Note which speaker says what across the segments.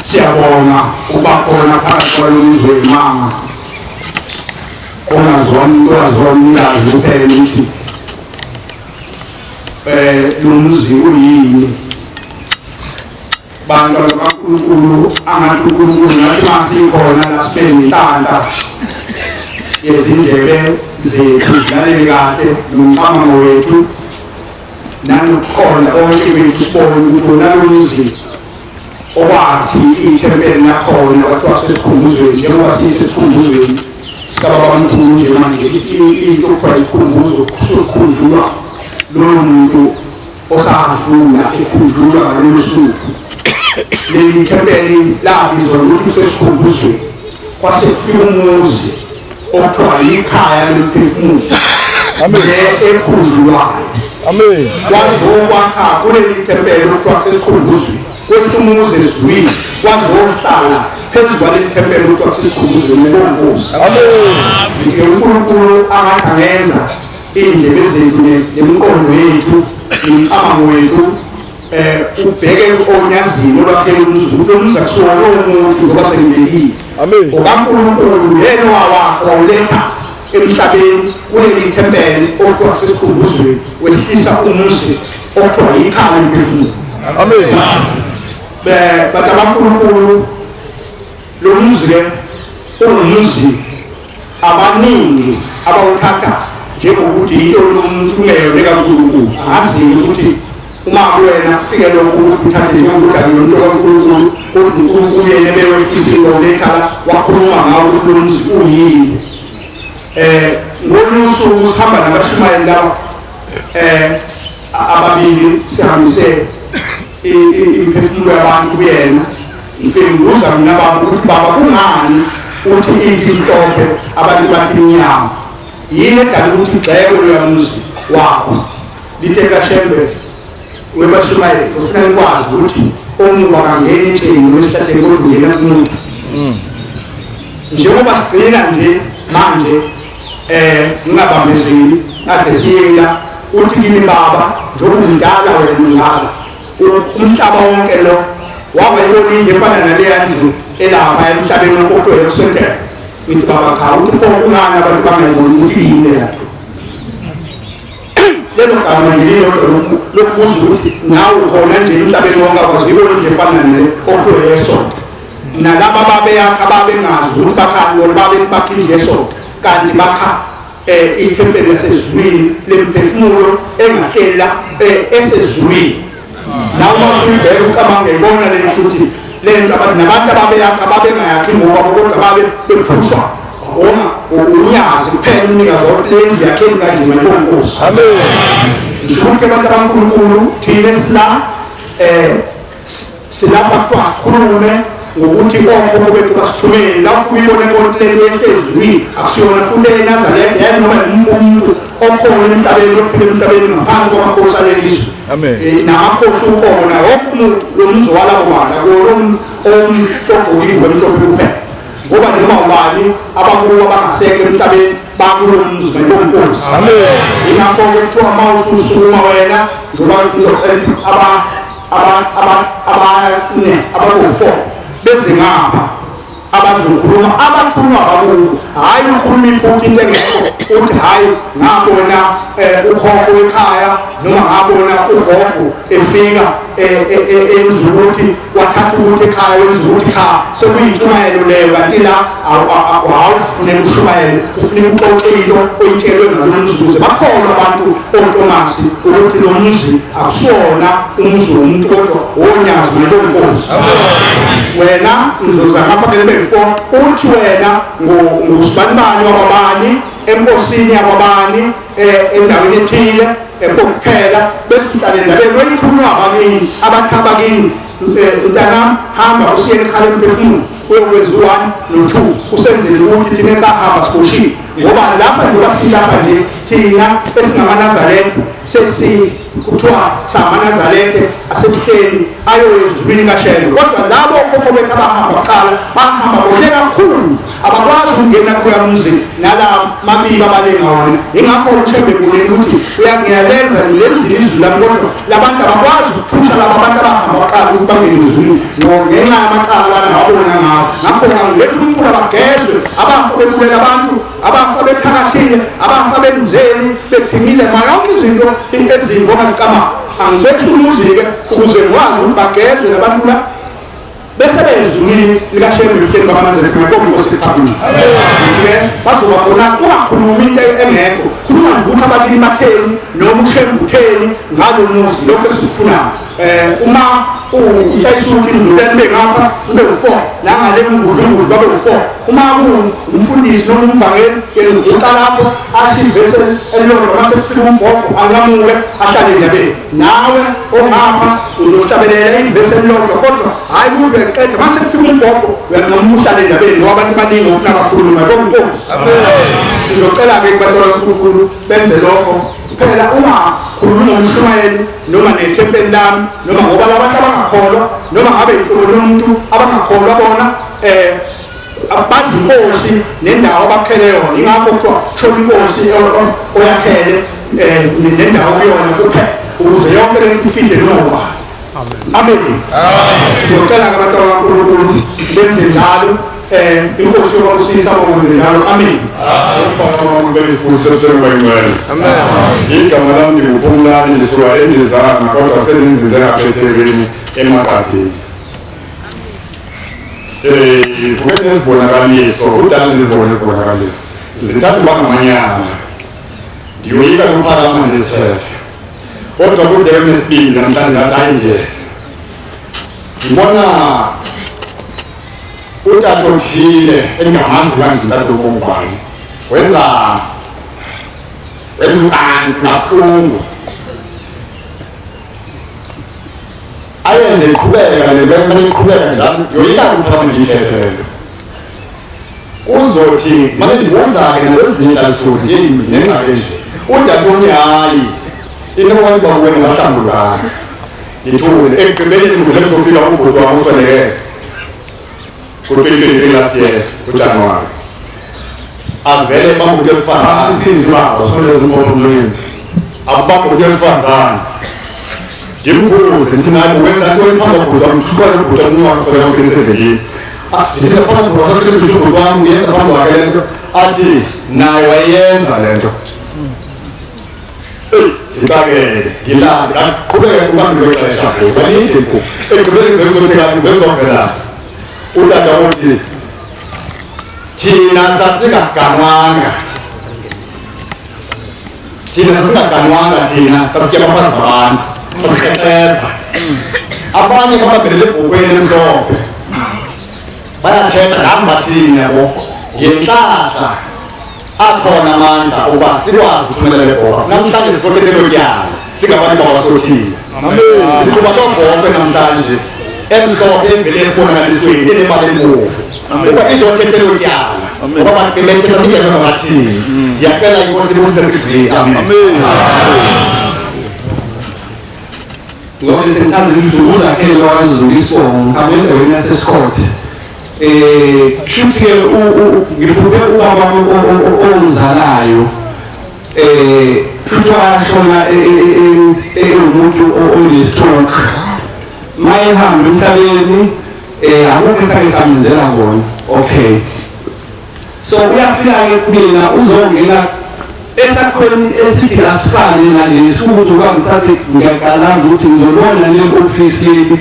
Speaker 1: Siyabonga ukuba khona phakathi kwalomzwe mama ongazwani kuphela ukuthi lo mzi uyini. Bantwana bakaNkulunkulu, angathi uNkulunkulu nathi masikhona la sibe nenhlanhla yezindlebe zethu zilalele kahle nomcabango wethu nanokuqonda konke bethu, sibone ukuthi wona lo mzi okwathi ithempeli lakhona kwathiwa sesikhumbuzweni, njengoba siyisesikhumbuzo sikababamkhulu nje manje, into okuthiwa isikhumbuzo kusukhunjulwa loyo muntu osadlula ekhunjulwa ngalolu suku. Leli thempeli labizwa ngokuthi kusesikhumbuzweni, kwase kufika umuzi okuthiwa yikhaya lemiphefumulo le ekhunjulwayo.
Speaker 2: Amen.
Speaker 1: Kwazokwakha kuleli thempeli okuthiwa kusesikhumbuzweni, kwethi umuzi ezulwini wazohlala phezu kwaleli thempeli okuthiwa kusesikhumbuzweni lenkosi.
Speaker 2: Amen.
Speaker 1: Ngithi uNkulunkulu angathi angenza iy'ndlebe zethu nemiqondo yethu nemicabango wethu ubheke onyazini olwakhele umuzi, ukuthi lo muzi akusiwona omuntu ngoba sengibekile.
Speaker 2: Amen.
Speaker 1: OkaNkulunkulu yena owawakha wawuletha emhlabeni kuleli thempeli okuthiwa kusesikhumbuzweni, wehlisa umuzi okuthiwa yikhaya lemphefumulo.
Speaker 2: Amen.
Speaker 1: Bantu abaNkulunkulu, lo muzi ke ungumuzi abaningi abawuthatha njengokuthi into yomuntu ungeyona kaNkulunkulu. Angazi ukuthi uma kuwena kufike lokhu ukuthi uthathe njengokuthi akuyona into kaNkulunkulu, kodwa uNkulunkulu yena ebewehlisile wawuletha la wakhuluma ngawo ukuthi lo muzi uyini. Ngolunye usuku sihamba nabashumayeli laba ababili, sihambise imiphefumulo yabantu kuyena. Ngifike ngibuza mina baba ukuthi baba kungani uthi into imhlophe abantu bathi imnyama, yini edala ukuthi igxekwe loya muzi wakho? Lithe kaShembe webashumayeli, ufuna nikwazi ukuthi omubi akangeni etsheni wesihlahleni kodwa ungena kumuntu. Njengoba sigcina nje manje ngingabambezeli kade siyela, uthi kimi baba njengoba umdala wena ungaka umhlaba wonke lo wangayibona indlu efana naleya ndlu elapha emhlabeni wonke okuthiwa ekusentela. Ngithi baba cha, uthi pho kungani abantu bangayiboni ukuthi yini leya? Lelo gama nje lilodwa lokubuza ukuthi nawe ukhona nje emhlabeni wonke akwazi uyibona indlu efana nale okuthiwa yesonto. Nalaba babeyakha babengazi ukuthi bakha bona babethi bakha indlu yesonto, kanti bakha ithempeli lasezulwini lemphefumulo engahleli esezulwini. Nawe uma usuyibheka ucabanga ibona le futhi lento abantu nabantu ababeyakha babengayakhi ngoba kodwa babe bephushwa uma unyazi kuphela umnikazi le ndlu yakheni kanje ngenkosi.
Speaker 2: Amen.
Speaker 1: Ngisho ukuthi abantu abaNkulunkulu thina sila silapha kuthiwa sikhulume ngokuthi okhokho bethu basithumele la ufike uyibone konke le nto ezulwini, akusiyona futhi eNazaretha yayi noma umuntu okhona emhlabeni ophila emhlabeni ngaphansi kwamakhosi aleli zwe.
Speaker 2: Amen.
Speaker 1: Namakhosi ukhona wonke umuntu lo mzi walabo bantu akuwona omtogqokiwe emhlophe kuphela, ngoba noma ubani abakubo abangasekho emhlabeni bakulo mzi mayibonkosi.
Speaker 2: Amen.
Speaker 1: Ingakho-ke kuthiwa uma ususukuma wena njengoba ngizocela abane abaku-4 beze ngapha abazokhuluma abathunywa abakubo, hhayi ukhuluma iphutha into engekho uthi hhayi ngabona ukhokho wekhaya noma ngabona ugogo efika enza ukuthi wathatha ukuthi ekhaya wenza ukuthi cha, sekuyintshumayelo leyo. Kanti la awufuneka ushumayele, ufuneka uxoxe into oyitshelwe ngalo mzi ukuze bakholwe abantu oTomasi ukuthi lo mzi akusiwona umuzi womuntu kodwa wonyazi nalonkosi. Wena ngizoza ngapha ke lebe 4 uthi wena ngusibanibani wakwabani enkosini yakwabani endaweni ethile kuphela bese uhlale endabeni oyithunywa abakini abathi abakini mntanami hamba usiye ekhala emphefumulo uyokwenza u-1 no-2 usenzele ukuthi thina esahamba siboshile ngoba lapha njengoba silapha nje thina esingamaNazaretha sesi kuthiwa samaNazaretha asebuhleni ayoezulwini kaShembe kodwa labo okhokho bethu abahamba kuqala bahamba kuhle kakhulu abakwazi ukungena kuya mzini nala mabili abalenga wona ingakho uShembe kunene ukuthi uyangiyalenza lemzini izulu lami kodwa labantu abakwazi ukuphusha laba abantu abahamba kuqala ukuthi bangene ezulwini ngenxa yamacala abangabona ngawo ngakho ngiletha umfula bagezwe abafa bebulela abantu abafa bethakathile abafa benzeni bephimile yonke izinto ezimbi ongazicabanga angibethi umuzi-ke ukuze ngikwazi ukuthi bagezwe labantu la bese bezulwini likaShembe ebuhleni babaNazaretha ngobunkosi phambili nje bazoba khona ungakhulumi into engekho khuluma nje ukuthi abakini batheni noma uShembe utheni ngalo muzi lokho esikufunayo uma uyayisuthi indluleni bengapha ube u4 nangale ngudlungudlu babe u4 uma umfundisi noma umvangeli yena uguqa lapho asho ivesi elilodwa mase kufika umbhobho anqamuke ahlale endabeni nawe ongapha uzohlabelela ivesi elilodwa kodwa hhayi ukuthi uyaqeda mase kufika umbhobho uyanqamuka uhlale endabeni ngoba abantu baningi ofuna bakhuluma konkosi sizocela-ke kubantu bakaNkulunkulu benze lokho phela ungakhulumi ngomshumayeli noma nethempeli lami noma ngoba labantu abangakholwa noma ngabe inhlobo lomuntu abangakholwa bona bazi inkosi nendawo abakhele yona ingakho kuthiwa shona inkosi oyakhele nendawo kuyona kuphela ukuze yonke le nto ifinde noma amen sizocela-ke abantu bakaNkulunkulu benze njalo inkosi yobabusisa bokwenze njalo amen.
Speaker 2: Igama lami nguPhumlani ngisuka eNdizana kodwa seninzinze ngapha eThekwini eMaqadini. Vuke nezibonakaliso kudala ndizibone izibonakaliso zithatha uba ngamanyana ndiyoyika nokuphakama ndizithethe kodwa kude kunesibindi namhlanje ndathi hayi ndiyeza ndibona utata othile endingamazi uba ndingutata ongubani wenza ucansi kabuhlungu ayenze iqhubeka le nto iqhubeka njalo yoyika ukuphakama ndiyithethe le nto kuzothi mane ndibuza-ke nakwezinye iintlansuthi ndinengxaki nje utata omnye hayi into abantu bakuwena bahlambulukanga ndithule ekugqibeleni ngudle kuzofika ubhuti wam usweleke ngo-2023 last year kuJanuwari avele bambe umuntu wesifazane abambe umuntu wesifazane ndimbuze ndithi naye wenza ntoni phambi kobhuti wam msukwane ubhuti wam wasweleka ngo-2017 ndithi phambi kobhuti wam uyenza phambi kwakhe le nto athi naye wayenza le nto ndixakele ndilale ndaqhubeka kuhambi kwexesha balide ngoku ekugqibeleni ngekuzothekani ngezovela utata uthi thina sasingaganwanga thina sasitya abafazi babantu sasikrexeza abanye babambelele ebhokweni emhlophe bayathetha ndazi bathini yabo ngentlahla akhona amandla ukuba sikwazi ukuthumela le bhokwe namhlanje sizothethelo tyala singabantu babasothile siqhuba loo bhokwe namhlanje emhlophe emvele esibonakalisweni enebala elibovu kuba izothethelo tyala ngoba abantu bebethetha indlela bathini ndiyacela inkosi ibusise sivile amen.
Speaker 3: Ngoba sengithanda uzakhele wakwaZulu isibongo ngihambe endaweni yaseScott kushuthi ngiphuphe ubaba ongizalayo futhi washona ewumuntu one-stroke mayehamba emhlabeni akukho esake samenzela kona okay so uyafika-ke kumina uzongena esakhweni esithi asifane nalesi ukuthi ngoba ngisathi ngiyaqalaza ukuthi ngizolona leli ofisi leli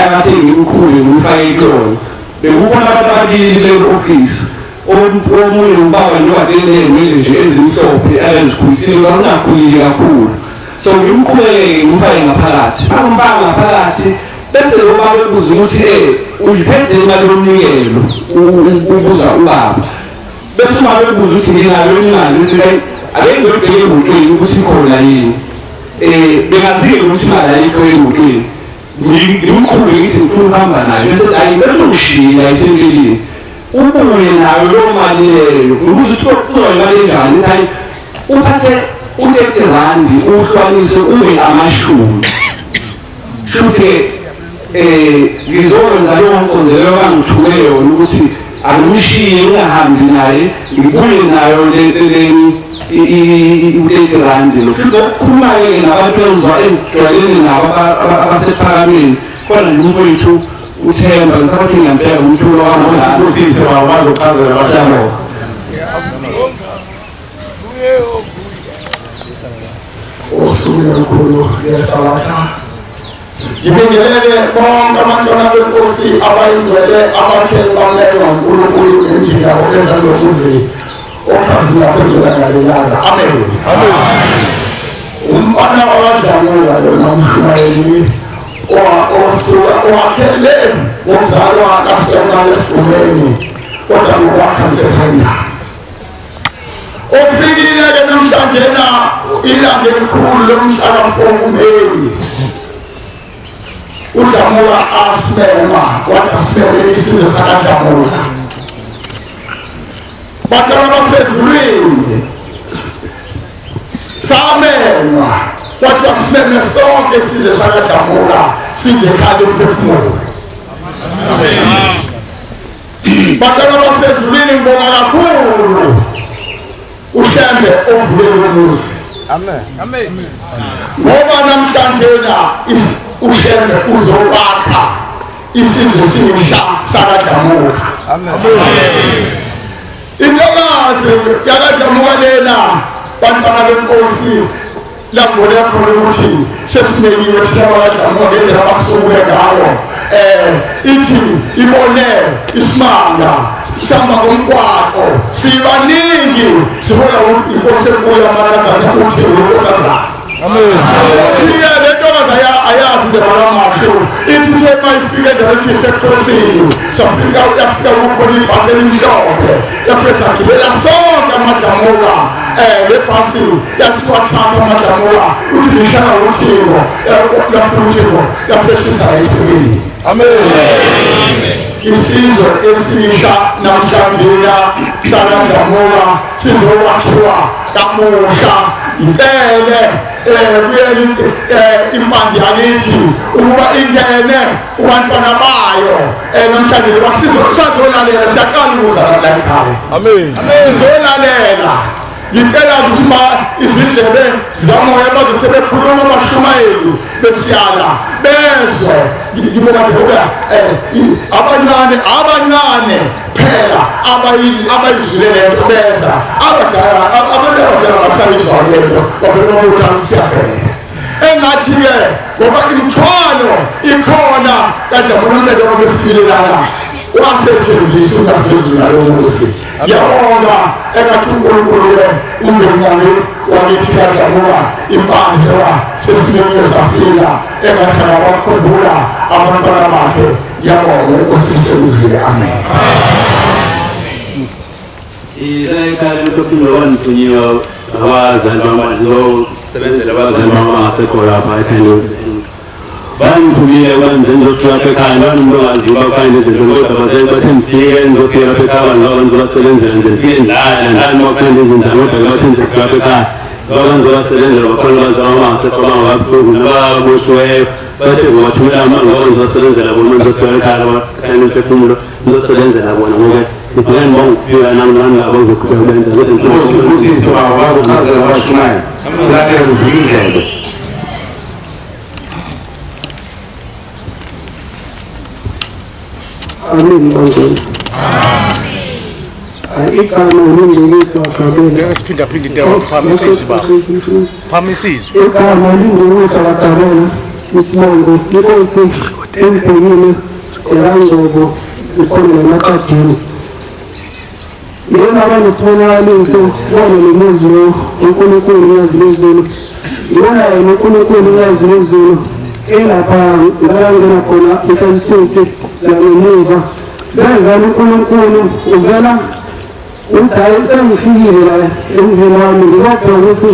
Speaker 3: akathe ngimkhulu ngimfake kuyona bekubona abantu ababili kuleli ofisi omunye ubaba nokade eney'nwele nje ezimhlophe akazikhulisile kasingakhulile kakhulu so ngimqhubeke ngimfake ngaphakathi angimfaka ngaphakathi bese lo baba ebuza ukuthi uyiphethe imali yomnikelo ubuza ubaba Bese uma bebuza ukuthi nginayo imali ngithi ake ngiyobheka emotweni ukuthi ikhona yini. Bengaziyo ukuthi imali ayikho emotweni. Ngimkhulu ngithi ngifuna ukuhamba nayo bese ayi ngicela ungishiye la esempilweni. Ubuye nayo leyo mali leyo. Ngibuza ukuthi kuzoba imali enjani ngithi hayi uphathe u-30 randi uwuhlukanise ube amashumi. Shuthi ngizokwenza leyo nkonzo leyo bangithume yona ukuthi angimshiye ngingahambi naye ngibuye nayo le u-30 randi lo. Futhi ukukhuluma-ke nabantu engijwayelene nabo abasephakameni khona nje umfowethu uThemba ngisabathi ngiyambheka umthulo
Speaker 1: Usise baba bazochazela abashayo.
Speaker 4: Osuku olukhulu leSabatha. Ngibingelele bonke abantwana benkosi abayingcwele abathe bamele uNkulunkulu ngendlela yabo ezalokuze okhazimula phendula ngalelanga. Amen. Amen. Umfana wakwaDlamuka lona umshumayeli osuka owakhele ngokuzalwa kaSomali eGqumeni kodwa ngokwakha ngisekhaya. Ofikile-ke namhlanje na ilanga elikhulu lomhla ka-4 kuMeyi. uDlamuka asimema wathi asimeme isizwe sakaDlamuka. Bantwana basezulwini samenywa wathi asimeme sonke isizwe sakaDlamuka size ekhaya umphefumulo. Bantwana basezulwini ngibonga kakhulu uShembe ovule umuzi.
Speaker 1: Amen. Amen.
Speaker 4: Ngoba namhlanje na uShembe uzokwakha isizwe sisha sakaDlamuka.
Speaker 1: Amen.
Speaker 4: Intokazi yakaDlamuka lena bantwana benkosi lapho khona ukuthi sesimekiwe thina bakaDlamuka ngendlela abasuke ngayo. Ithi ibone isimanga sihamba ngomgwaqo sibaningi sibona inkosi enkulu yamanazana uthi unkosazana.
Speaker 1: Amen.
Speaker 4: Uthi-ke le ntokazi ayazi indaba kamashu ithi ithe uma ifika endaweni isekhosini safika yafika kukhona ibhasi elimhlophe yafike sagibela sonke amaDlamuka. Le bhasi yasiwathatha amaDlamuka uthi lishaya uthingo lafika uthingo lasehlisa eThekwini.
Speaker 1: Amen.
Speaker 4: Isizwe esisha namhlanje sakaDlamuka sizokwakhiwa kamusha intele kuyeli impande yakithi ukuba ingene kubantwana bayo namhlanje basizolalela siyaqala ukuza la ekhaya.
Speaker 1: Amen.
Speaker 4: Sizolalela. Ngicela ukuthi izindlebe zikamoya bazothi sebekhuluma abashumayeli besiyala bezwe ngibona nje ngoba abancane phela abayizwile lento beza abadala abantu abadala basayizwa lento bavele babuthi siyabheka. Engathi-ke ngoba imithwalo ikhona kaDlamuka namhlanje babefikile lana wasethembisa ungaphezulu nalo muzi. Ngiyabonga engathi uNkulunkulu-ke umvelinqangi wakithi kaDlamuka impande wa sesimekiwe safika engathi akabakhumbula abantwana bakhe. Ngiyabonga inkosi isekuzwile. Amen.
Speaker 5: Ekhaya lomphefumulo wangithunyiwa abazali bami ngizosebenzela abazali bami abangasekho lapha ekhaya. Bangithumile kwanze ngizofika lapha ekhaya noma umuntu ongaziwa bakukhanye nezinto kodwa abazali bathe ngifike ngizofika lapha ekhaya ngoba ngizobasebenzela nje ngifike ndala ndala noma kukhanye nezinto kodwa bathe ngizofika lapha ekhaya ngoba ngizobasebenzela bakhona abazali bami abangasekho abangababuhlungu nababoshiweyo bathe ngibathumela amanga ngoba ngizobasebenzela bona ngizofika ekhaya bakhanye nomphefumulo ngizosebenzela bona ngoba ngifike ngibongifika nami nami ngabo ngizoqhubeka benza kodwa
Speaker 1: Usise baba bazochazela abashumayeli. Lalela uvule indlebe.
Speaker 6: Amen. Bangena. Igama linguLiswa Gabela.
Speaker 1: Siphinda-phinda into phamisa izwi baba. Phamisa izwi.
Speaker 6: Igama linguLiswa Gabela. Isibongo inkosi embhekile yakaNgcobo ikhona nemaQadini. Yena abanesibonakaliso bona nomuzi lo uNkulunkulu uyazi lezulu. Ngibona yena uNkulunkulu uyazi lezulu. Elapha ngangena khona inhlansithi la ngemuva. Bevela uNkulunkulu uvela Uthi hhayi sengifikile la emzini wami ngizobheka ukuthi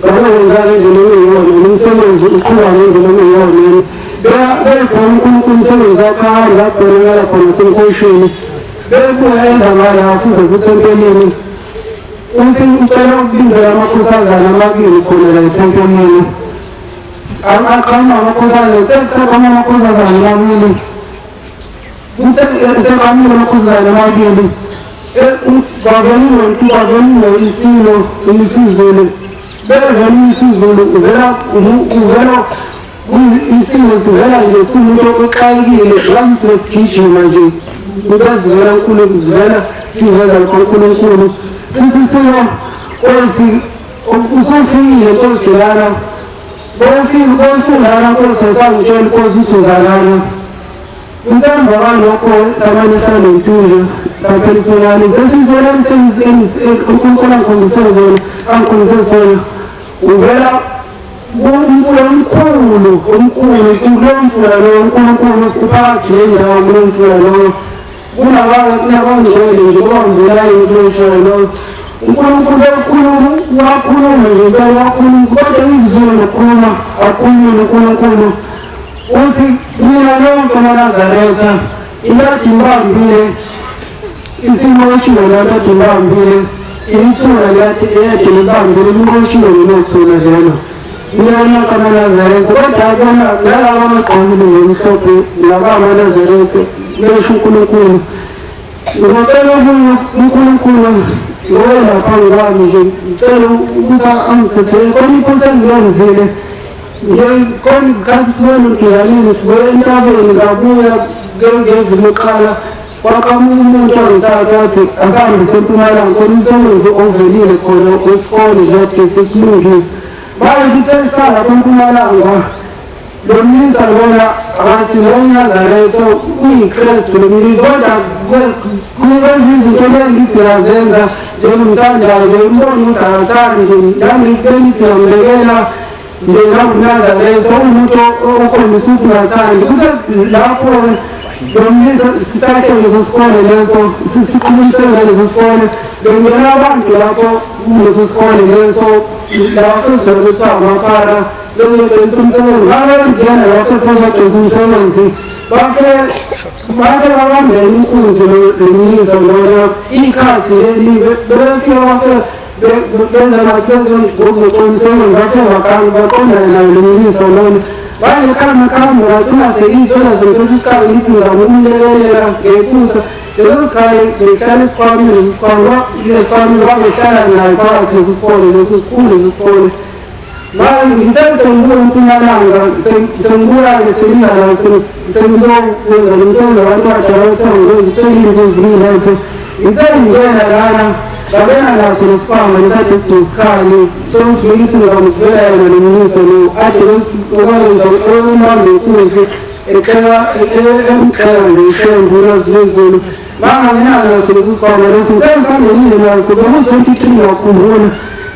Speaker 6: ngabe wenza ngendlela okuyiyona nomsebenzi uqhuba ngendlela okuyiyona. Bebheka uNkulunkulu umsebenzi wakho ahamba abonakala khona semkhoshini. Bebuya enza ngala fuze kusempeleni. Uthi ucela ukubizela amakhosazana amabili khona la esempeleni. Aqhamuka amakhosazana, sekuqhamuka amakhosazana amabili. Seqhamukile amakhosazana amabili. Kwavela isilo isiZulu. Bevela isiZulu uvela isilo sivela nje siwumuntu oxakekile ngathi sigijima nje. Ukuzivela uNkulunkulu zivela siveza uNkulunkulu. Sithi silo Nkosi usufikile Nkosi lana. Bofika Nkosi lana Nkosi asangitshela Nkosi usuzalana. Nsemva kwalokho samane sanentunja saphela isibonakaliso. Sesizibonakaliso uNkulunkulu angikhombise zona angikhombise sona. Uvela umfula omkhulu omkhulu kulo mfula lowo uNkulunkulu uphakathi nendawo kulo mfula lowo. Kunabangcwele nje bawambulayo kulo mfula lowo. uNkulunkulu wakhuluma wakhuluma nje wakhuluma kodwa izulu lokukhuluma akhulumile uNkulunkulu. Uthi mina lonke amaNazaretha iladi ngibambile isinqoshiwe lado ngibambile isura lado eyade ngibambile inqoshiwe lelo lelo. Mina lonke amaNazaretha kodwa abona nalaba abagqokile ngemhlophe laba amaNazaretha besho uNkulunkulu. Ngizocela okunye uNkulunkulu ngoyena phambi kwami nje ngicela ukuthi angithethelele khona iphutha engilenzile. Ngekhona sibona uDukanini sibuya entabeni ngabuya ngeviki lokuqala kwaqhamuka umuntu wangithatha wathi asahambe sempumalanga khona umsebenzi ovelile khona wesikole nje kade sesilungisa. Manje sithe sisalapha empumalanga lo mlisa lona akasilo umNazaretha uyiKristu lo mlisa kodwa kwezinye izinto engithi ngiyazenza njengomthandazo umbona ukuthi akathandi nje nami bengithi ngiyamlekela njengakuNazaretha umuntu okhombisa ukungathandi. Kuthe lapho lo mlisa sisakhe leso sikole leso siqhubeka umsebenzi leso sikole bengena abantu lapho kuleso sikole leso lapho sivele kuthiwa amaphara bezogcina umsebenzi babengena lapho bezogcina umsebenzi bafike babambele inkunzi lo mlisa lona ikhathi leli befika bafike benza ngathi bezogcina umsebenzi bafike baqondana nayo lo mlisa lona. Bayekhamba ngagcina seyithola zonke isikali ngithi ngizama ukumlekelela ngephutha leso sikali ngihlala esikhwameni leso sikhwama lesikhwameni wangihlala nayo phakathi leso sikole leso sikhulu leso sikole. Manje ngithe sengibuya empumalanga sengibuya-ke sengiza la sengizokwenza lo msebenzi abantu abadala bathiwa ngithenge imbuzi ngilethe. Ngithe ngingena lana ngabena naso lesikhwama lesade sinesikali sengifike ngizama ukuvela yena lo mlisa lo ade okwayenza umbambe inkunzi exela emxela ngeshembu ulwazi lwezulu. Bangangena naso lesi sikhwama leso sengisangenile naso beku-23 ngiyakhumbula.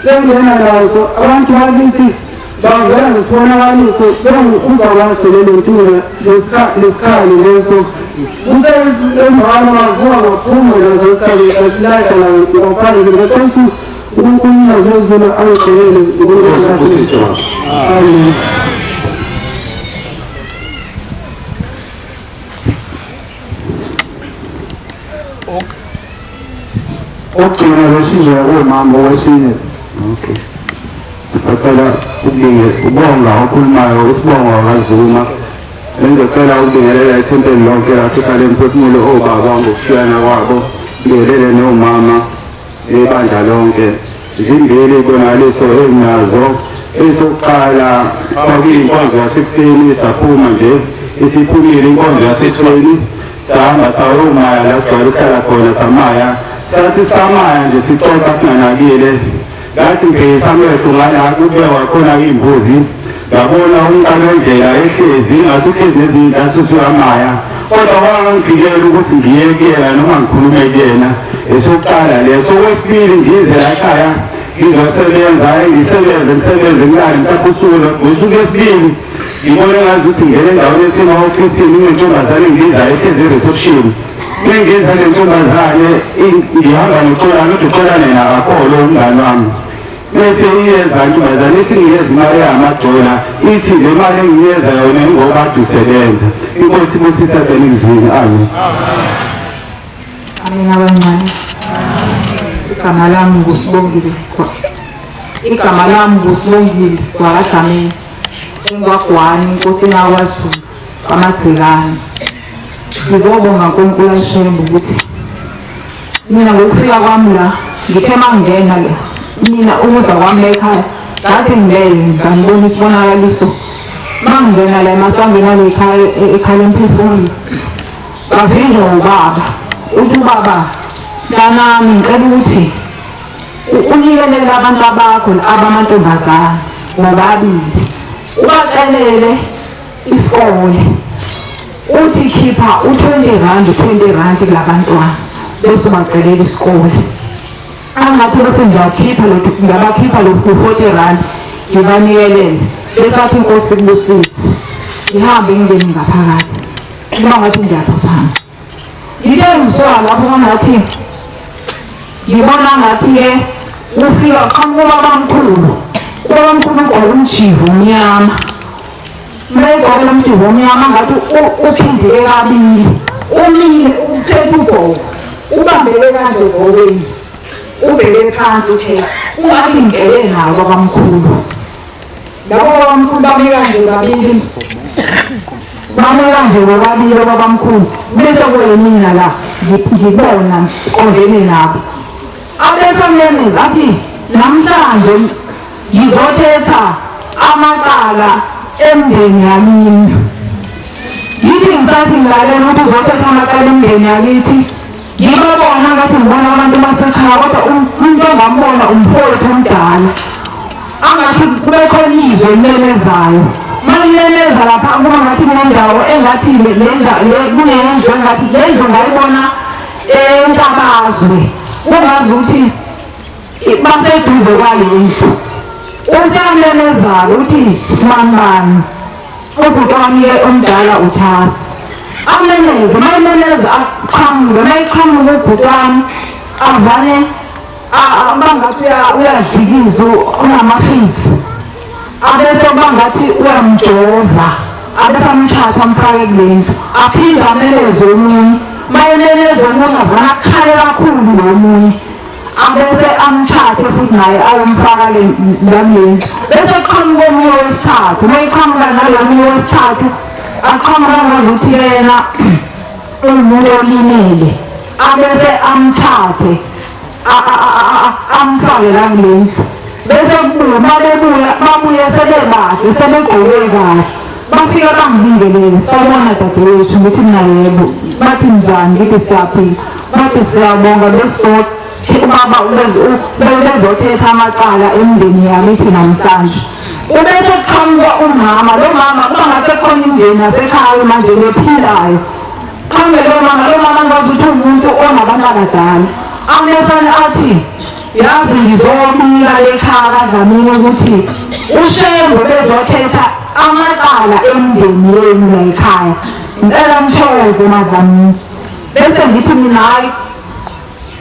Speaker 6: Sengingena naso abantu bakithi bavela ngesibonakaliso bengikhumba ngaso lelo ntunga lesikhali leso. Kuthe emvana wavuka waphuma naso isikhali asilahla ngaphandle ngacela ukuthi uNkulunkulu wezulu angigcinele ngokusiza. Amen.
Speaker 1: Okugcina lesizwe kumama owesine.
Speaker 5: Okay. Ngisacela ukubonga okhulumayo isibongo kaZuma. Ngizocela ukubingelela ithempeli lonke lasekhaya lemphefumulo obaba ngokushiyana kwabo, ngibingelele nomama ebandla lonke. Zimbili ibonakaliso enginazo. Esokuqala kwakuyinkonzo yasekuseni saphuma nje isiphumile inkonzo yasekuseni sahamba sayomaya la sijwayele ukuhlala khona samaya. Sathi samaya nje sixoxa singanakile. Ngathi ngibhekisa amehlo ngala kubekwa khona imbuzi ngabona umqalo wendlela ehlezi ngathi uhlezi nezinja ngathi uyamaya kodwa wangangifikela ukuthi ngiye kuyena noma ngikhulume kuyena. Esokuqala leso. Okwesibili ngize la ekhaya ngizosebenza ngisebenze ngilale mhlawumbe usuku ngosuku lwesibili ngibone ngazi ukuthi ngingena endaweni esema-ofisini kunentombazane engibizayo ehlezi e-reception.
Speaker 7: Mengiza lentombazane ngihamba noXolane, uthi uXolane nakakholwa umngani wami. Bese iyeza intombazane isinginikeza imali yamadola, ithi le mali enginikeza yona ingoba kade usebenza. Inkosi ibusise elizwini. Amen.
Speaker 8: Amen abancane. Igama lami nguSibongile. Igama lami nguSibongile wakwaDlamini, engwagwani enkosini yakwaZulu kwaMazekane. Ngizobonga uNkulunkulu aShembe ukuthi mina ngokufika kwami la ngithe mangingena la mina ukuza kwami ekhaya ngathi ngilele ngangibona isibonakaliso. Mangingena la emasangweni alekhaya ekhaya emphefumulo ngavinjwa ubaba, uthi ubaba mntanami ngicela ukuthi unikelele abantu abakho abamantombazane bobabili, ubacelele isikole, uthi khipha u-20 rand 20 rand kulabantwana bese ubacelela isikole. Angathi bese ngiyakhipha lokhu, ngiyabakhipha lokhu 40 rand ngibanikelele, bese athi inkosi kubusise, ngihambe ngingene ngaphakathi kuba ngathi ngiyaphaphama. Ngithe ngisuka lapho ngathi ngibona ngathi-ke ufika qhamuka ubabamkhulu, ubabamkhulu ugqoke umjivo omnyama. Mayegqoke lo mjivo omnyama ngathi uphindeke kabili, umile uphethe ubhoko, ubambele kanje ebhokweni, ubheke phansi uthe ungathi ngingene nawo babamkhulu. Labo babamkhulu bame kanje babili, bame kanje bobabili babamkhulu, bese kuyimina la ngibona ngiqondene nabo. Abesamemeza athi namhlanje ngizothetha amacala emndeni yamini. Ngithi ngisathi ngilalela ukuthi uzothetha amacala emndeni yakithi, ngibabona ngathi ngibona abantu basekhaya, kodwa umuntu ongambona umfowethu omdala angathi kube khona izwi elimemezayo. Malimemeza lapha kuba ngathi kunendawo engathi kunendlu engathi le ndlu ngayibona eNkabazwe, kungazi ukuthi baseduze kwale ndlu. Usiyamemezalo uthi sibanibani, ubhuti wami-ke omdala uthasi amemeze. Mayememeza aqhamuke, mayeqhamuka ubhuti wami avane bangathi uyadlikiza unamafizi, abese bangathi uyamjova, abese amthatha amfake kule ndlu, aphinde amemeze omunye. Mayememeze omunye avane akhale kakhulu nomunye, abese amthathe futhi naye ayomfaka le ndlu. Bese qhamuka omunye wesithathu, mayeqhamuka nalo omunye wesithathu aqhamuka ngazuthi yena umuntu olimele, abese amthathe amfake la kule ndlu. Bese kubuya babuye sebebahle sebegqoke kahle, bafika bangibingelele, sawubona dadewethu, ngithi mina yebo. Bathi njani? Ngithi siyaphila. Bathi siyabonga, bese ubaba ubezothetha amacala emndeni yami ithi namhlanje. Ubese qhamuka umama, lo mama kuba ngasekhona imndeni yasekhaya manje lephilayo. Qhamuke lo mama ngazi ukuthi umuntu onabantu abadala. Amesane athi yazi ngizobika lekhaya kaDlamini ukuthi uShembe bezothetha amacala emndeni yenu la ekhaya. Ngicela nithokoze maDlamini. Bese ngithi mina hayi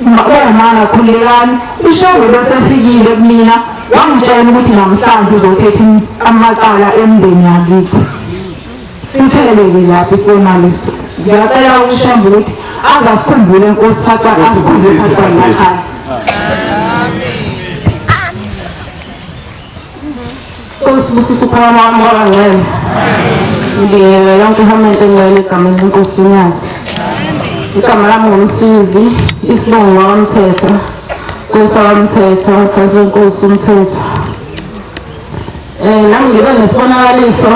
Speaker 8: omama khulekani, uShembe besefikile kumina wangitshela ukuthi namhlanje uzothetha amacala emndeni yakithi. Siphelele lapho isibonakaliso. Ngiyacela uShembe ukuthi angasikhumbule inkosi phathwa asikhumbule phathwa ekhaya.
Speaker 9: Nkosi busisa ukhona wami kwabangcwele. Ngibingelela yonke ihamente engcwele egameni lenkosi uNyazi. Igama lami nguMsizi, isibongo wakwaMthetho, kwesakwaMthetho, phansi kwenkosi uMthetho. Nami ngibe nesibonakaliso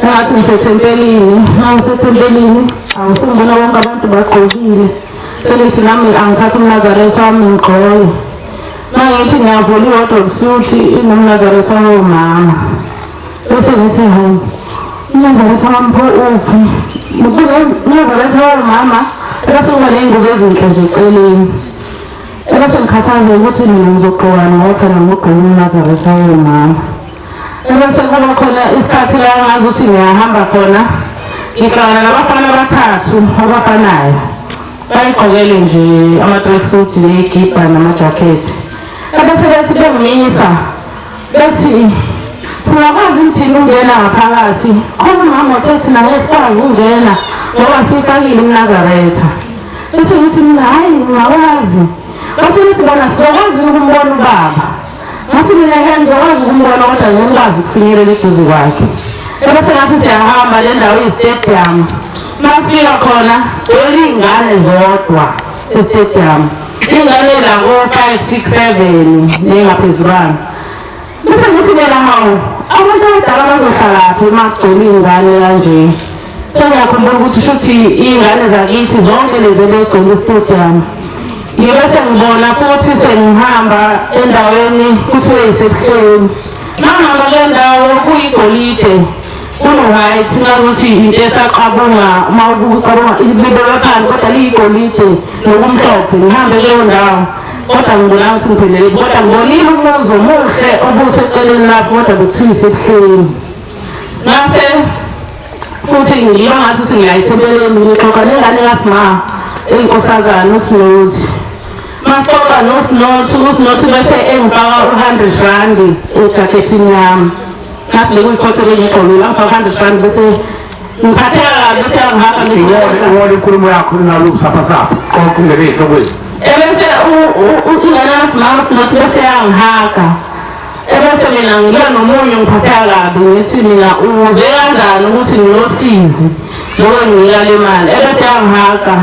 Speaker 9: engathi ngisethempelini. Uma ngisethempelini angisengibona bonke abantu bagqokile, selithi nami angithathe umNazaretha wami ngigqoke. Uma ngithi ngiyavula i-wardrobe suit inomNazaretha womama, bese ngithi hawu umNazaretha wami pho uphi? UmNazaretha womama bese kuba ney'ngubo ezinhle nje eceleni. Ebese ngikhathazeka ukuthi mina ngizogqokani ngoba phela ngigqoke umNazaretha womama. Ebese kuba khona isikhathi la ngazi ukuthi ngiyahamba khona, ngihlangana nabafana abathathu abafanayo. Bayigqokele nje ama-dress-suit ney'kibha namajakhethi. Ebese bethi bengimisa bethi singakwazi thina ukungena ngaphakathi. Khona umama othe thina ngeke sikwazi ukungena ngoba siyifakile umNazaretha. Bese ngithi mina hhayi ngingakwazi. Base ngithi bona sizokwazi ukumbona ubaba. Ngathi mina ngeke ngizokwazi ukumbona kodwa ngeke ngikwazi ukufinyelela eduze kwakhe. Ebese ngathi siyahamba le ndawo iyi-stadium. Masifika khona iy'ngane zodwa e-stadium. Iy'ngane la ko-5, 6, 7 nengaphezulwana. Bese ngithi mina hawu abantu abadala bazohlalaphi uma kugcwele iy'ngane kanje. Sengiyakhumbula ukuthi shuthi iy'ngane zakithi zonke lezi ebegcwele e-stadium. Ngibe sengibona futhi sengihamba endaweni kuthiwe isebuhleni. Mangihamba kule ndawo kuyigolide. Kuno-white ngazuthi into esaqabunga uma uqabunga libekwe phansi kodwa liyigolide nokumhlophe. Ngihambe kuleyo ndawo kodwa ngibona ukuthi ngiphelele kodwa ngibonile umuzi omuhle obuseceleni lapho kodwa bekuthiwa isebuhleni. Ngase futhi ngiba ngathi ukuthi ngiyayithempeleni ngixoxa nengane kaSima eyinkosazana uSinothi. Masixoxa noSinothi uSinothi bese engifaka u-100 rand ejakethini yami. Ngathi bekuyikhothe bengigqokile angifaka 100 rand bese ngiphatheka kabi bese ngihamba
Speaker 1: ngibona inkulumo yakho nalokusaphasapha konke ungene ehlokweni.
Speaker 9: Ebese ingane kaSima uSinothi bese yangihaga. Ebese mina ngiba nomunye ngiphatheka kabi ngithi mina uzwe kanjani ukuthi nginosizi njengoba nginika le mali. Ebese yangihaga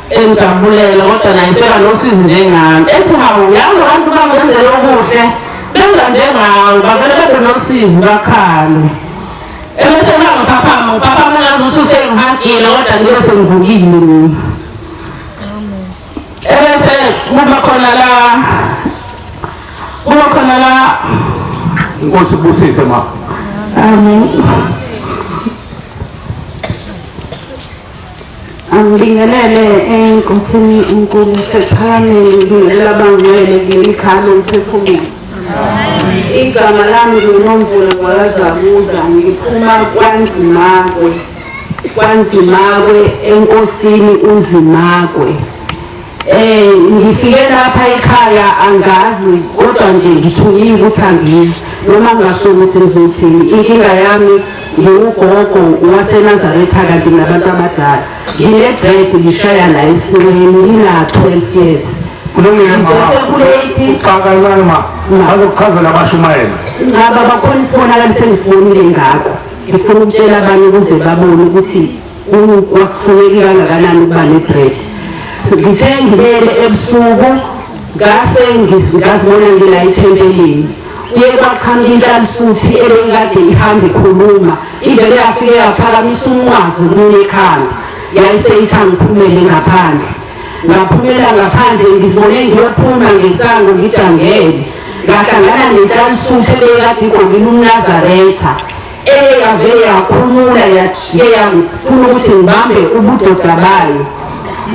Speaker 9: engijabulela kodwa naye seba nosizi njengami. Ethi hawu yazi abantu bangenzela okuhle benza njengawe bavele bebe nosizi bakhale. Ebese bangiphaphama ngiphaphama ngazi ukuthi usengihagile kodwa ngibe sengivukile mina. Ebese kuba khona la
Speaker 1: Inkosi ibusise ma.
Speaker 9: Amen.
Speaker 10: Angibingelele enkosini enkulu sephakameni ngibingelela abangcwele kuleli lomphefumulo. Igama lami nguNomvula wakaZabuza, ngiphuma kwaNzimakwe. KwaNzimakwe enkosini uZimakwe. Ngifike lapha ekhaya angazi kodwa nje ngithukile ukuthi angizi noma ngingasho ukuthi ngizothini. Inkinga yami ngiwugogo waseNazaretha kanti nabantu abadala. Ngine-dread ngishaya la esinqeni ngina-12 years.
Speaker 1: Kulungile ma. Kancane ma. Bazokuchazela abashumayela.
Speaker 10: Ngaba bakhona isibonakaliso engisibonile ngakho. Ngifuna ukutshela abanye ukuze babone ukuthi kwakufuneki kangakanani ukuba ne-dread. Ngithe ngilele ebusuku ngase ngazibona ngila ethempelini. Kuye kwaqhamuka inhlansuthi ebengikade ihamba ikhuluma. Ivele yafike yaphakamisa umnqwazi kumina ekhanda. Yayiseyithi angiphumele ngaphandle. Ngaphumela ngaphandle ngizibone ngiyophuma ngesango ngidangele. Ngahlangana nenhlansuthi ebekade igqokile umNazaretha. Eyavele yakhumula yajike yangifuna ukuthi ngibambe ubudoda bayo.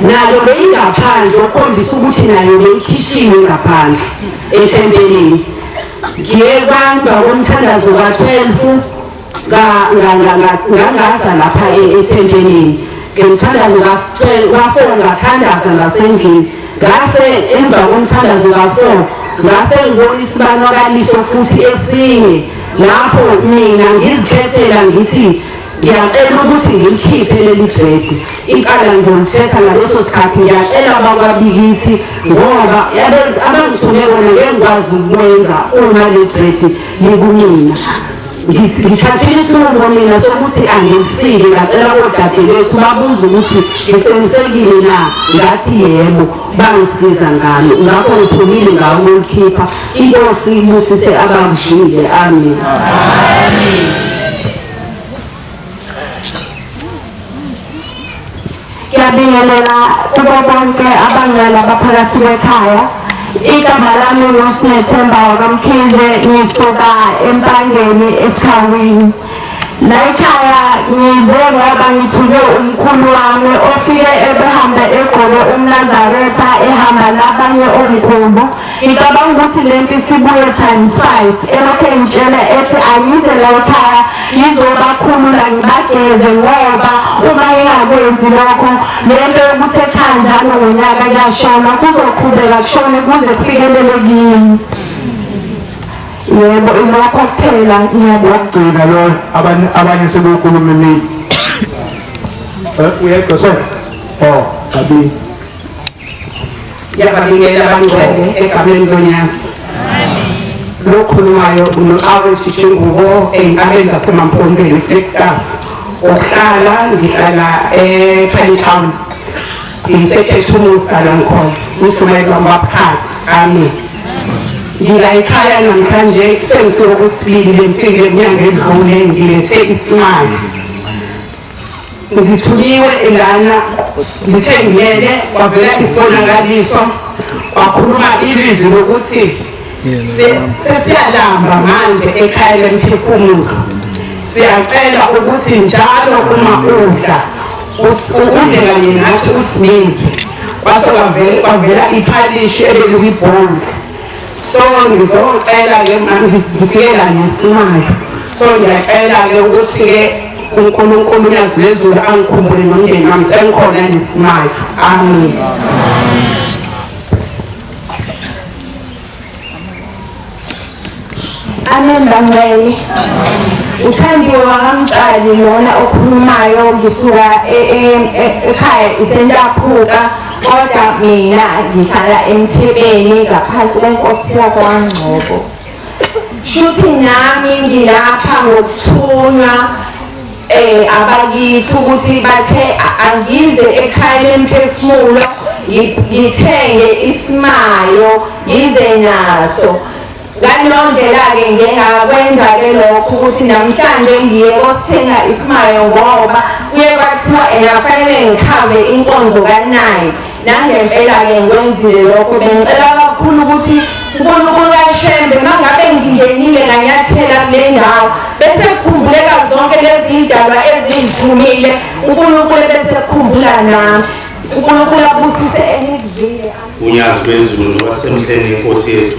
Speaker 10: Nayo beyingaphandle okhombisa ukuthi nayo beyikhishiwe ngaphandle ethempelini. Ngiye kwamva komthandazo ka-12 ngangasa lapha ethempelini. Ngemthandazo ka-4 ngathandaza ngasendlini. Ngase emva komthandazo ka-4 ngase ngibona isibonakaliso futhi esinye lapho mina ngizikhethela ngithi ngiyacela ukuthi ngilikhiphe leli dread. Icala ngiyolithetha ngaleso sikhathi ngiyacela abakwabikithi ngoba abangithume kona ngeke ngikwazi ukwenza uma le dread likumina. Ngithathile isinqumo mina sokuthi angisike. Ngacela kodadewethu babuze ukuthi ngiqinisekile na, ngathi yebo, bangisiza ngalo. Ngakho ngiphumile ngawo ukulikhipha. Inkosi ibusise abazwile. Amen.
Speaker 9: Ngiyabingelela kubo bonke abangcwele abaphakathi kwekhaya. Igama lami nguSinethemba wakaMkhize, ngisuka eMpangeni eSikhawini. La ekhaya ngize ngoba ngithuke umkhulu wami ofike ebehambe egqoke umNazaretha ehamba nabanye omkhulu. Ngicabanga ukuthi le nto isibuye times 5. Elokhu engitshela ethi angize la ekhaya ngizobakhulula ngibageze ngoba Uma engakwenzi lokho, lento yokuthi ekhaya njalo ngonyaka kuyashona kuzoqhubeka kushone kuze kufikelele kimi. Yebo, ilokho kuphela.
Speaker 1: Ngiyabona lo abanye sebekhuluma emini. Uyezwa se? Oh, kabi.
Speaker 11: Ngiyababingelela abangcwele egameni loNyazi. Lokhulumayo uno-Awethu Tshungubo ey'ntabeni zaseMampondweni, Flagstaff. Ohlala ngihlala ePinetown. Ngisephethumusa la ngikhona. Ngishumayela kwamaphathi. Amen. Ngila ekhaya namhlanje sengifike okwesibili ngifike inyanga edlule ngilethe isimali. Ngithuliwe lana ngithe ngiyele kwavela isibonakaliso kwakhuluma ilizwi lokuthi sesiyalamba manje ekhaya lemphefumulo. Siyacela ukuthi njalo uma udla udle kanye nathi usibize. Kwase kwavela iphalishi ebelikwibholi. So ngizocela-ke ngifikela ngesimali. So ngiyacela-ke ukuthi-ke uNkulunkulu uNyazi lwezulu angikhumbule nomndeni wami sengikhona nesimali. Amen.
Speaker 9: Amen bangcwele. Uthandiwe wakaMtshali lona okhulumayo, ngisuka ekhaya iseNtaphuka, kodwa mina ngihlala eMthebeni ngaphansi kwenkosi yakwaNgcobo. Shuthi nami ngilapha ngokuthunywa abakithi ukuthi bathe angize ekhaya lemphefumulo ngithenge isimayo ngize naso. Ngaleyo ndlela-ke ngiye ngakwenza-ke lokho ukuthi namhlanje ngiye kosithenga isimayo ngoba kuye kwathiwa kufanele ngihambe inkonzo ka-9. Nangempela-ke ngikwenzile lokho. Bengicela kakhulu ukuthi uNkulunkulu kaShembe uma ngabe ngingenile nganyathela kule ndawo bese kukhumbuleka zonke lezi ndaba ezingithumile, uNkulunkulu bese kukhumbula nami. uNkulunkulu abusise enikuzwile.
Speaker 12: UNyazi lwezulu njengoba sisemhleni inkosi yethu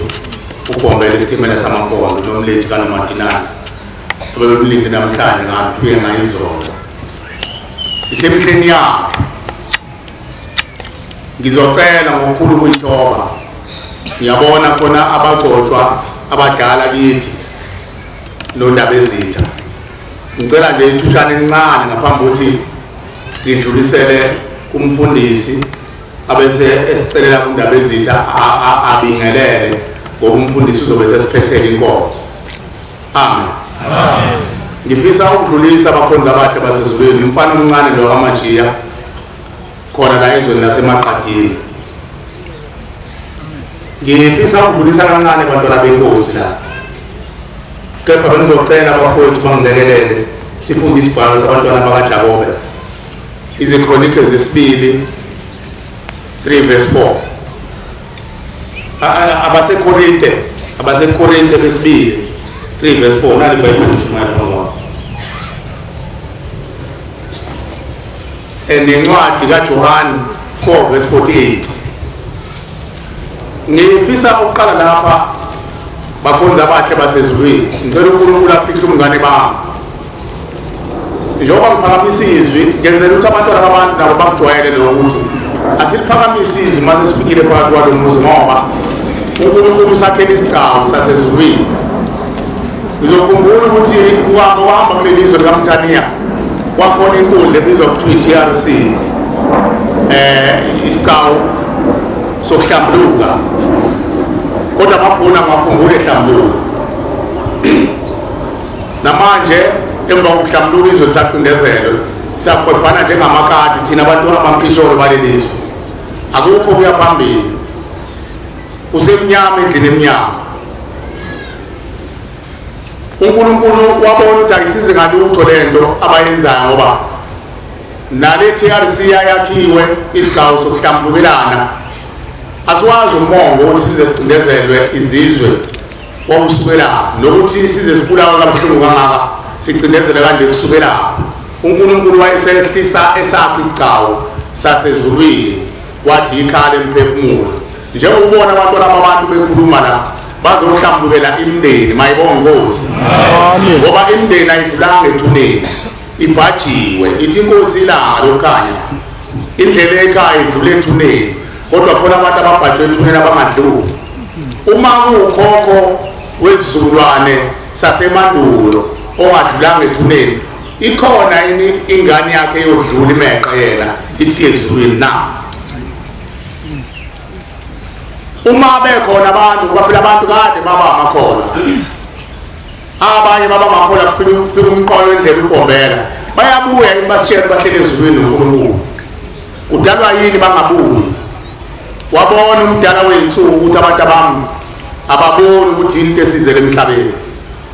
Speaker 12: ugombela isitimela samaMpondo nomlethi kaNomadinane obebemlinde namhlanje ngabe kufike ngayizolo. Sisemhleni yakhe. Ngizocela ngokukhulu ukuyithoba. Ngiyabona khona abagcotshwa abadala kithi nondaba ezitha. Ngicela nje ithutshana encane ngaphambi kokuthi ngidlulisele kumfundisi abese esicelela kundaba ezitha abingelele ngoba umfundisi uzobe sesiphethele inkonzo. Amen. Ngifisa ukudlulisa abakhonzi abahle basezulwini, umfana omncane lo kaMajiya khona la ezweni laseMaqadini. Ngifisa ukudlulisa kancane bantwana benkosi la. Kepha bengizocela abafowethu bangilekelele sifunde isibhalo sabantwana bakaJakobe. IziKronike zesibili 3 verse 4. AbaseKorinte besibili 3 verse 4 nali iBhayibheli lishumayela ngoba. Nencwadi kaJohane 4 verse 48. Ngifisa ukuqala lapha bakhonzi abahle basezulwini. Ngicela uNkulunkulu afihle umngane bami. Njengoba ngiphakamisa izwi, ngenzela ukuthi abantwana babantu nabo bakujwayele lokho ukuthi asiliphakamise izwi mase sifikile phakathi kwalo muzi ngoba uNkulunkulu usakhela isigcawu sasezulwini. Ngizokhumbula ukuthi uhamba kuleli zwe likaMthaniya kwakhona inkundla ebizwa kuthiwa i-TRC, isigcawu sokuhlambuluka, kodwa amabhunu angakhumbuli ehlambuluka. Namanje emva kokuhlambuluka izwe lisacindezelwe, siyakhwephana njengamakati thina abantu abampisholo baleli zwe. Akukho kuya phambili, kusemnyama endlini emnyama. uNkulunkulu wabona ukuthi ayisize ngalutho lento abayenzayo ngoba nale TRC yakhiwe isigcawu sokuhlambulukelana. Asiwazi umongo ukuthi size sicindezelwe izizwe wawusukela nokuthi size sibulawe kabuhlungu kangaka sicindezele kanje kusukela. uNkulunkulu wayesehlisa esakhe isigcawu sasezulwini wathi ikhala emphefumulo. Njengokubona abantwana babantu bekhuluma la bazohlambulukela imindeni, mayibonge Nkosi. Ngoba imindeni ayidlulanga ethuneni, Ibhajiwe ithi inkosi ilanga lokukhanya indlela ekhaya idlule ethuneni, kodwa khona abantu ababhajwe ethuneni abangadluli. Uma kuwukhokho wesizukulwane sasemandulo ongadlulanga ethuneni, ikhona yini ingane yakhe eyodlula imeqe yena ithi ezulwini na? Uma bekhona abantu, ngoba phela abantu kade baba amakholwa, abanye baba amakholwa kufika umqolo wendlela ugombela, bayabuya yini basitshela bahlele ezulwini noNkulunkulu? Kudalwa yini bangabuyi? Wabona umdala wey'nsuku ukuthi abantu abami ababoni ukuthi into esizele emhlabeni.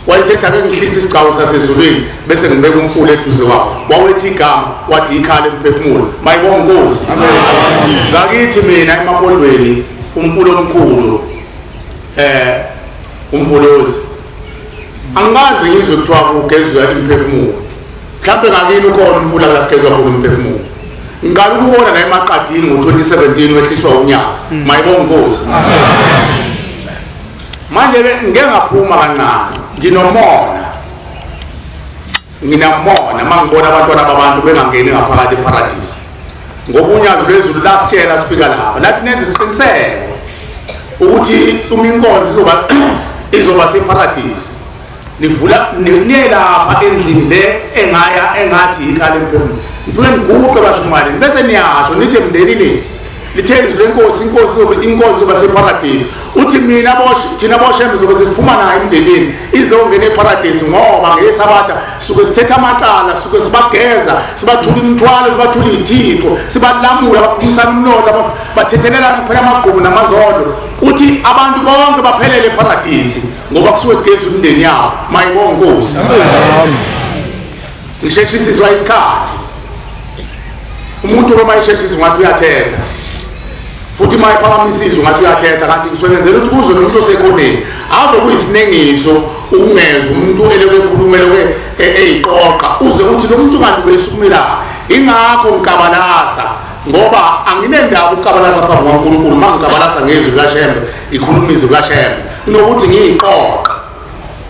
Speaker 12: Wayesethi ake ngihlise isigcawu sasezulwini bese ngibeka umfula eduze kwawo. Wawethi igama wathi ikhala emphefumulo. Mayibonge Nkosi. Ngakithi mina eMampondweni umfula omkhulu umfolozi, angikaze ngizwe kuthiwa kugezwa imphefumulo. Mhlawumbe ngakini ukhona umfula la kugezwa khona umphefumulo. Ngiqala ukubona la emaqadini ngo-2017 wehliswa unyazi. Mayibonge Nkosi. Manje ke ngike ngaphuma kancane, nginomona, nginamona uma ngibona abantwana babantu bengangeni ngaphakathi eparadisi, ngoba unyazi lwezulu lasitshela sifika lapha lathi nenze isiqiniseko ukuthi uma inkonzo izoba separadisi, nivula niye lapha endlini le engaya engathi ikhala emphefumulo, nifike niguqe bashumayeli bese niyasho nithi emndenini lithe izwi lenkosi, inkosi inkonzo izoba separadisi. Uthi mina thina boshembe zobe sesiphuma nayo emndenini izongena eparadisi, ngoba ngesabatha suke sithetha amacala, suke sibageza, sibathula imithwalo, sibathula iy'thixo, sibalamula, baphumisana umnotho, bathethelelana kuphela amagqubu namazondo. Uthi abantu bonke baphelele eparadisi ngoba kusuke kugezwa imindeni yabo. Mayibonge Nkosi. Ngisheshisiswa isikhathi. Umuntu uma esheshisa ngathi uyathetha, futhi uma ephakamisa izwi ngathi uyathetha, kanti ngisebenzela ukuthi kuze nomuntu osekhoneni. Ave kuyisinengiso ukungezwa umuntu elokhu ekhuluma elokhu eyiqoqa, uze uthi lo muntu kanti ubesukumela. Ingakho ngikabalasa, ngoba anginendaba ukukabalasa phambi kwaNkulunkulu. Uma ngikabalasa ngezwi likaShembe, ikhuluma izwi likaShembe, kunokuthi ngiyiqoqa.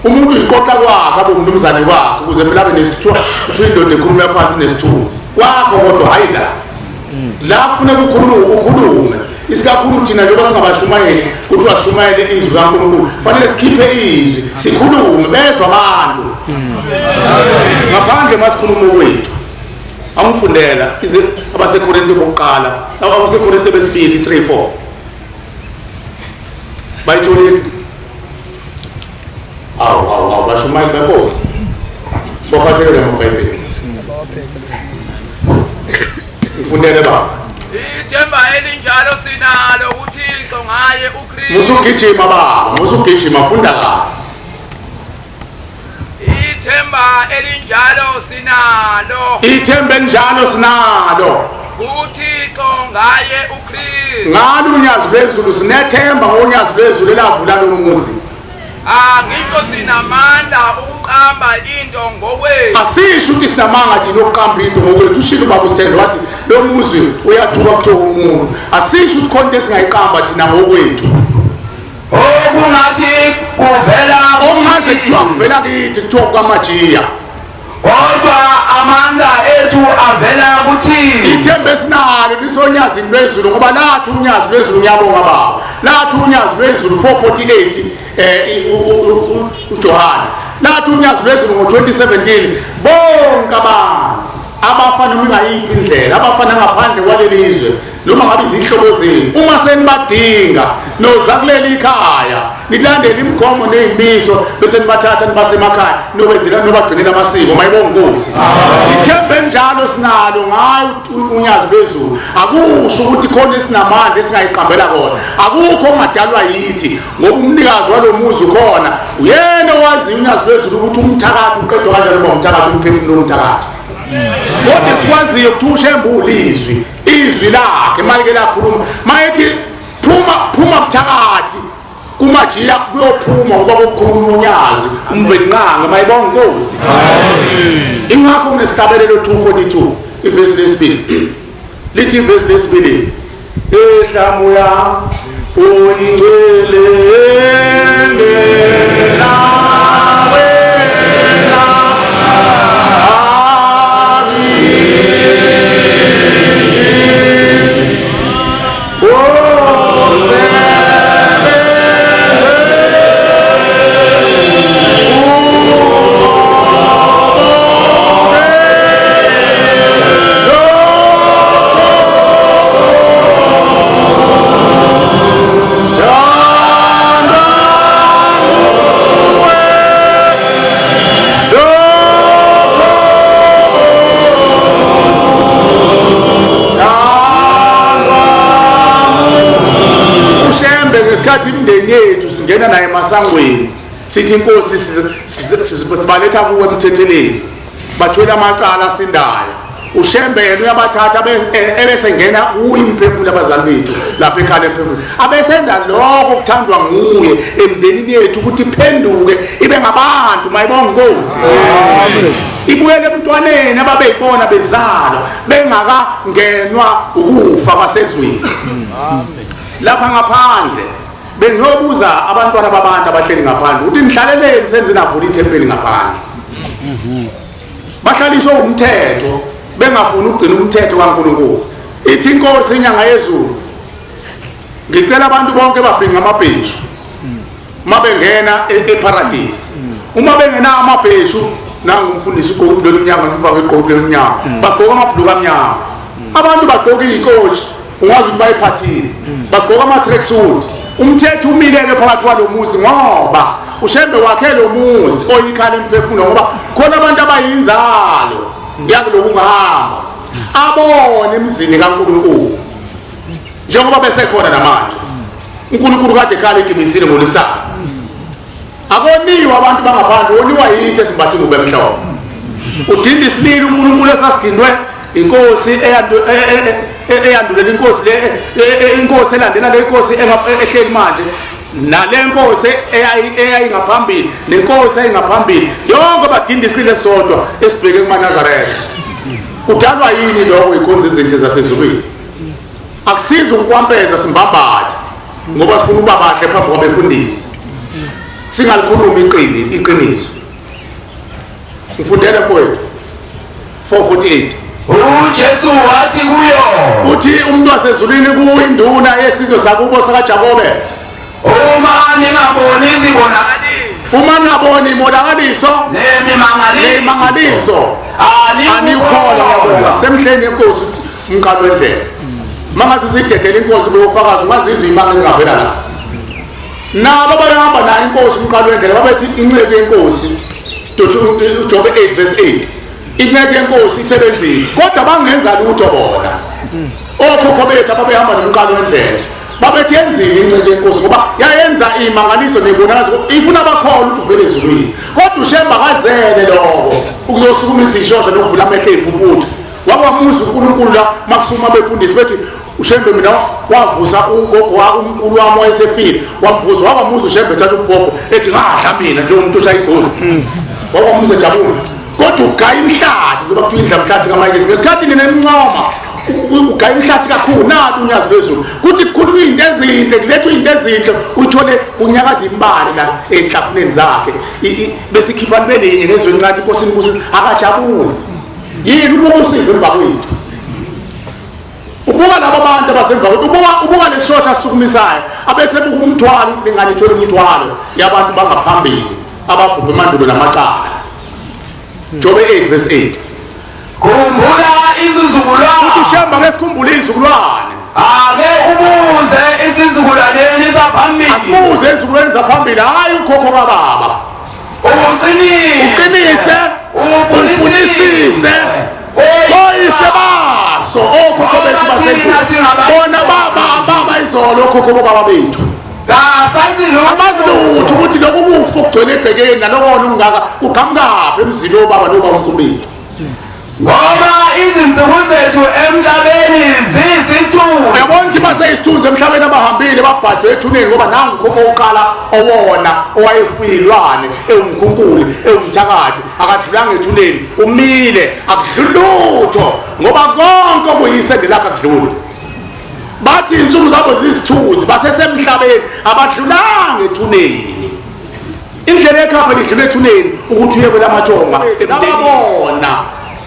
Speaker 12: Umuntu uyiqoqa kwakhe abe umnumzane kwakhe, ukuze phela abe nesithuba, kuthiwa indoda ekhuluma phansi nesithunzi kwakho, kodwa hhayi la la kufuneka ukhulume ukhulume. Isikakhulu thina njengoba singabashumayeli, kuthiwa sishumayele izwi likaNkulunkulu, fanele sikhiphe izwi sikhulume bezwe abantu. Ngaphandle masikhuluma okwethu. Angifundela abaseKorinte bokuqala, abaseKorinte besibili 3:4. Bayitholile? Awu awu awu bashumayeli benkosi, sibaphathele amaBhayibheli. Ngifundele baba.
Speaker 13: Ithemba elinjalo sinalo uThixo ngaye uKristu.
Speaker 12: Musugijima baba, musugijima, funda kahle.
Speaker 13: Ithemba elinjalo sinalo.
Speaker 12: Ithemba elinjalo sinalo
Speaker 13: uThixo ngaye uKristu.
Speaker 12: Ngalo unyazi lwezulu sinethemba, ngonyazi lwezulu elavula lo muzi.
Speaker 13: Angisho sinamandla ukuqamba into ngokwethu.
Speaker 12: Asisho ukuthi sinamanga thina ukuqamba into ngokwethu. Ushilo ubaba uSithende wathi lo muzi uyathuka kuthiwa umuntu. Asisho ukuthi khona into esingayiqamba thina ngokwethu.
Speaker 7: Okungathi kuvela
Speaker 12: okungaze kuthiwa kuvela kithi, kuthiwa kukaMajiya,
Speaker 7: kodwa amandla ethu avela kuThixo.
Speaker 12: Ithemba esinalo lisonyazini lwezulu, ngoba lathi unyazi lwezulu, ngiyabonga baba, lathi unyazi lwezulu 448 uJohane, lathi unyazi lwezulu ngo-2017 bonke abantu abafana noma ingayiphi indlela, abafana ngaphandle kwaleli zwe noma ngabe izihlobo zenu, uma senibadinga noza kuleli khaya nilandele imigomo ney'miso bese nibathatha nibasemakhaya nobenzela nobagcinela amasiko. Mayibonge Nkosi. Ithemba enjalo sinalo ngayo unyazi lwezulu. Akusho ukuthi khona esinamandla esingayiqambela kona, akukho okungadalwa yithi, ngoba umnikazi walo muzi ukhona, uyena owaziyo unyazi lwezulu ukuthi umthakathi uqedwa kanjani uba umthakathi, umphefumulo womthakathi. Kodwa sikwaziyo ukuthi uShembe ulizwi, izwi lakhe malike lakhuluma mayethi phuma phuma mthakathi kumajiya kuyophuma, ngoba kukhuluma unyazi umvelinqangi. Mayibonge Nkosi. Ingakho kunesihlabelelo 242 ivesi lesibili, lithi ivesi lesibili, ehla moya oyingcwele ngena wena. yethu singena naye emasangweni sithi inkosi sibaletha kuwe emthetheleni bathwele amacala asindayo. uShembe yena uyabathatha ebese ngena uyimphefumulo abazali bethu lapha ekhaya emphefumulo abesenza lokho kuthandwa nguye emndenini yethu ukuthi iphenduke ibe ngabantu mayibonga inkosi. Amen. Ibuyele emntwaneni ababeyibona bezalwa bengakangenwa ukufa kwasezweni. Amen. Lapha ngaphandle bengiyobuza abantwana babantu abahleli ngaphandle ukuthi nihlaleleni senze navula ithempeli ngaphandle. Bahlaliswe umthetho bengafuni ukugcina umthetho kaNkulunkulu. Ithi inkosi inyanga yezulu, ngicela abantu bonke babhinqa amabheshu uma bengena eparadise. Uma bengena amabheshu, nangu umfundisi ugqoka ibhulukwe elimnyama nomfaka igqoka elimnyama, bagqoka amabhuluku amnyama. Abantu bagqoka iy'kotshi ungazi ukuthi bayiphathile, bagqoka ama-tracksuit. Umthetho umile-ke phakathi kwalo muzi ngoba uShembe wakhe lo muzi oyikhala emphefumulo, ngoba khona abantu abayinzalo yakuloku ngahamba abone emzini kaNkulunkulu njengoba besekhona namanje. uNkulunkulu kade ekhala eqinisile ngolwesithathu. Akoniwe abantu bangaphandle, woniwa yithi esimbatha ingubo emhlophe. Udinda isililo uNkulunkulu esasidindwe inkosi eyandulela inkosi le inkosi elandela le inkosi ehleli manje nale nkosi eyayingaphambili nenkosi eyingaphambili, yonke badinda isililo esodwa esibheke kumaNazaretha. Kudalwa yini lokho? Ikhonza izinto zasezulwini. Akusizi ukwampeza simbambatha ngoba sifuna ukuba bahle phambi kwabefundisi, singalikhulumi iqiniso. Ngifundele mfowethu 448.
Speaker 7: uJesu wathi kuyo,
Speaker 12: uthi umuntu wasezulwini kuyinduna yesizwe sakubo sakaJakobe,
Speaker 7: uma ningaboni izibonakaliso,
Speaker 12: uma ningaboni imibonakaliso nemimangaliso anikukholwa. Semhleni yenkosi umqalo wendlela mangase sidedele inkosi beyofakaza ungazizwa imanga ezingavela la. Nabo bayahamba nayo inkosi umqalo wendlela babethi inceku yenkosi, uJobe 8 verse 8, inceku yenkosi isebenzile kodwa bangenza lutho bona. Okhokho bethu ababehamba nomqalo wendlela babethi yenzile inceku yenkosi ngoba yayenza imangaliso nebonakaliso ifuna abakholwa ukuthi uvele ezulwini. Kodwa uShembe akazele lokho ukuzosukumisa ishosha nokuvula amehlo ey'mpumputhe. Wakwamuza uNkulunkulu la makusuma befundisi bethi uShembe mina wavusa ugogo umkhulu wami wayesefile, wamvusa. Wakwamuza uShembe ethatha umbhobho ethi ngadla mina njengomuntu oshaya igoli. Wakwamuza ejabula. Kodwa ugaya imhlathi ngoba kuthiwa indla mhlathi kaMayikisi ngesikhathi nina nimncoma ugaya imhlathi kakhulu nalo unyazi lwezulu kuthi kukhulunywa izinto ezinhle kulethwa izinto ezinhle uthole kunyakaza imbali la enhlafuneni zakhe bese ikhipha libe linye ngezwe encathi inkosi imbusise akajabuli. Yini ubuka usize emva kwethu? Ubuka laba bantu abasemva kwethu, ubuka lesishosha asisukumisayo abesebuka umthwalo ukuthi lengane ithole umthwalo yabantu bangaphambili ababhubhe emandulo namacala. Jobe 8 verse 8.
Speaker 7: Khumbula izizukulwane.
Speaker 12: Uthi uShembe ake sikhumbule izizukulwane.
Speaker 7: Ake ubuze izizukulwaneni zaphambili.
Speaker 12: Asibuze izizukulwaneni zaphambili, hayi ukhokho kababa. Uqinise, ufunisise oyise baso okhokho bethu basendulo. Bona baba izolo okhokho bobaba bethu. Abazi lutho ukuthi lokhu kufa okugcwele egcekeni nalokona ungaka kuqhamukaphi emzini wobaba nobamkhulu bethu.
Speaker 7: Ngoba izinsuku zethu emhlabeni ziyisithunzi.
Speaker 12: Uyabona ukuthi baseyisithunzi emhlabeni abahambile babhajwe ethuneni ngoba nangu ukhokho wokuqala owona owayefuyilwane ewumkhunkuli ewumthakathi akadlulanga ethuneni, umile akudluli lutho ngoba konke okuyisende lakhe akudluli. Bathi insuku zabo ziyisithunzi basesemhlabeni abadlulanga ethuneni. Indlela ekhapha lidlula ethuneni ukuthi uye kwelamathonga ebona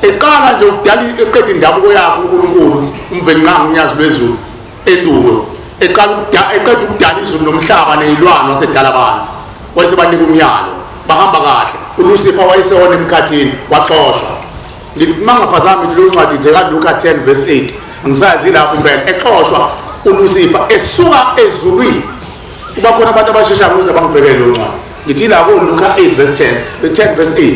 Speaker 12: eqala nje ukudala eqeda indabuko yakhe uNkulunkulu uMvelinqangi unyazi lwezulu endulo eqala eqeda ukudala izulu nomhlaba nezilwane wasedala abantu wayesebanika umyalo bahamba kahle. uLucifer wayesewona emkhathini waxoshwa. Ngithi mangaphazami ukuthi lo ncwadi nje kaLuka 10 verse 8 angisazi lapho impela exoshwa uLucifer esuka ezulwini. Kuba khona abantu abasheshayo ukuthi abangibhekele lo ncwadi. Ngithi la kuLuka 8 verse 10 10 verse 8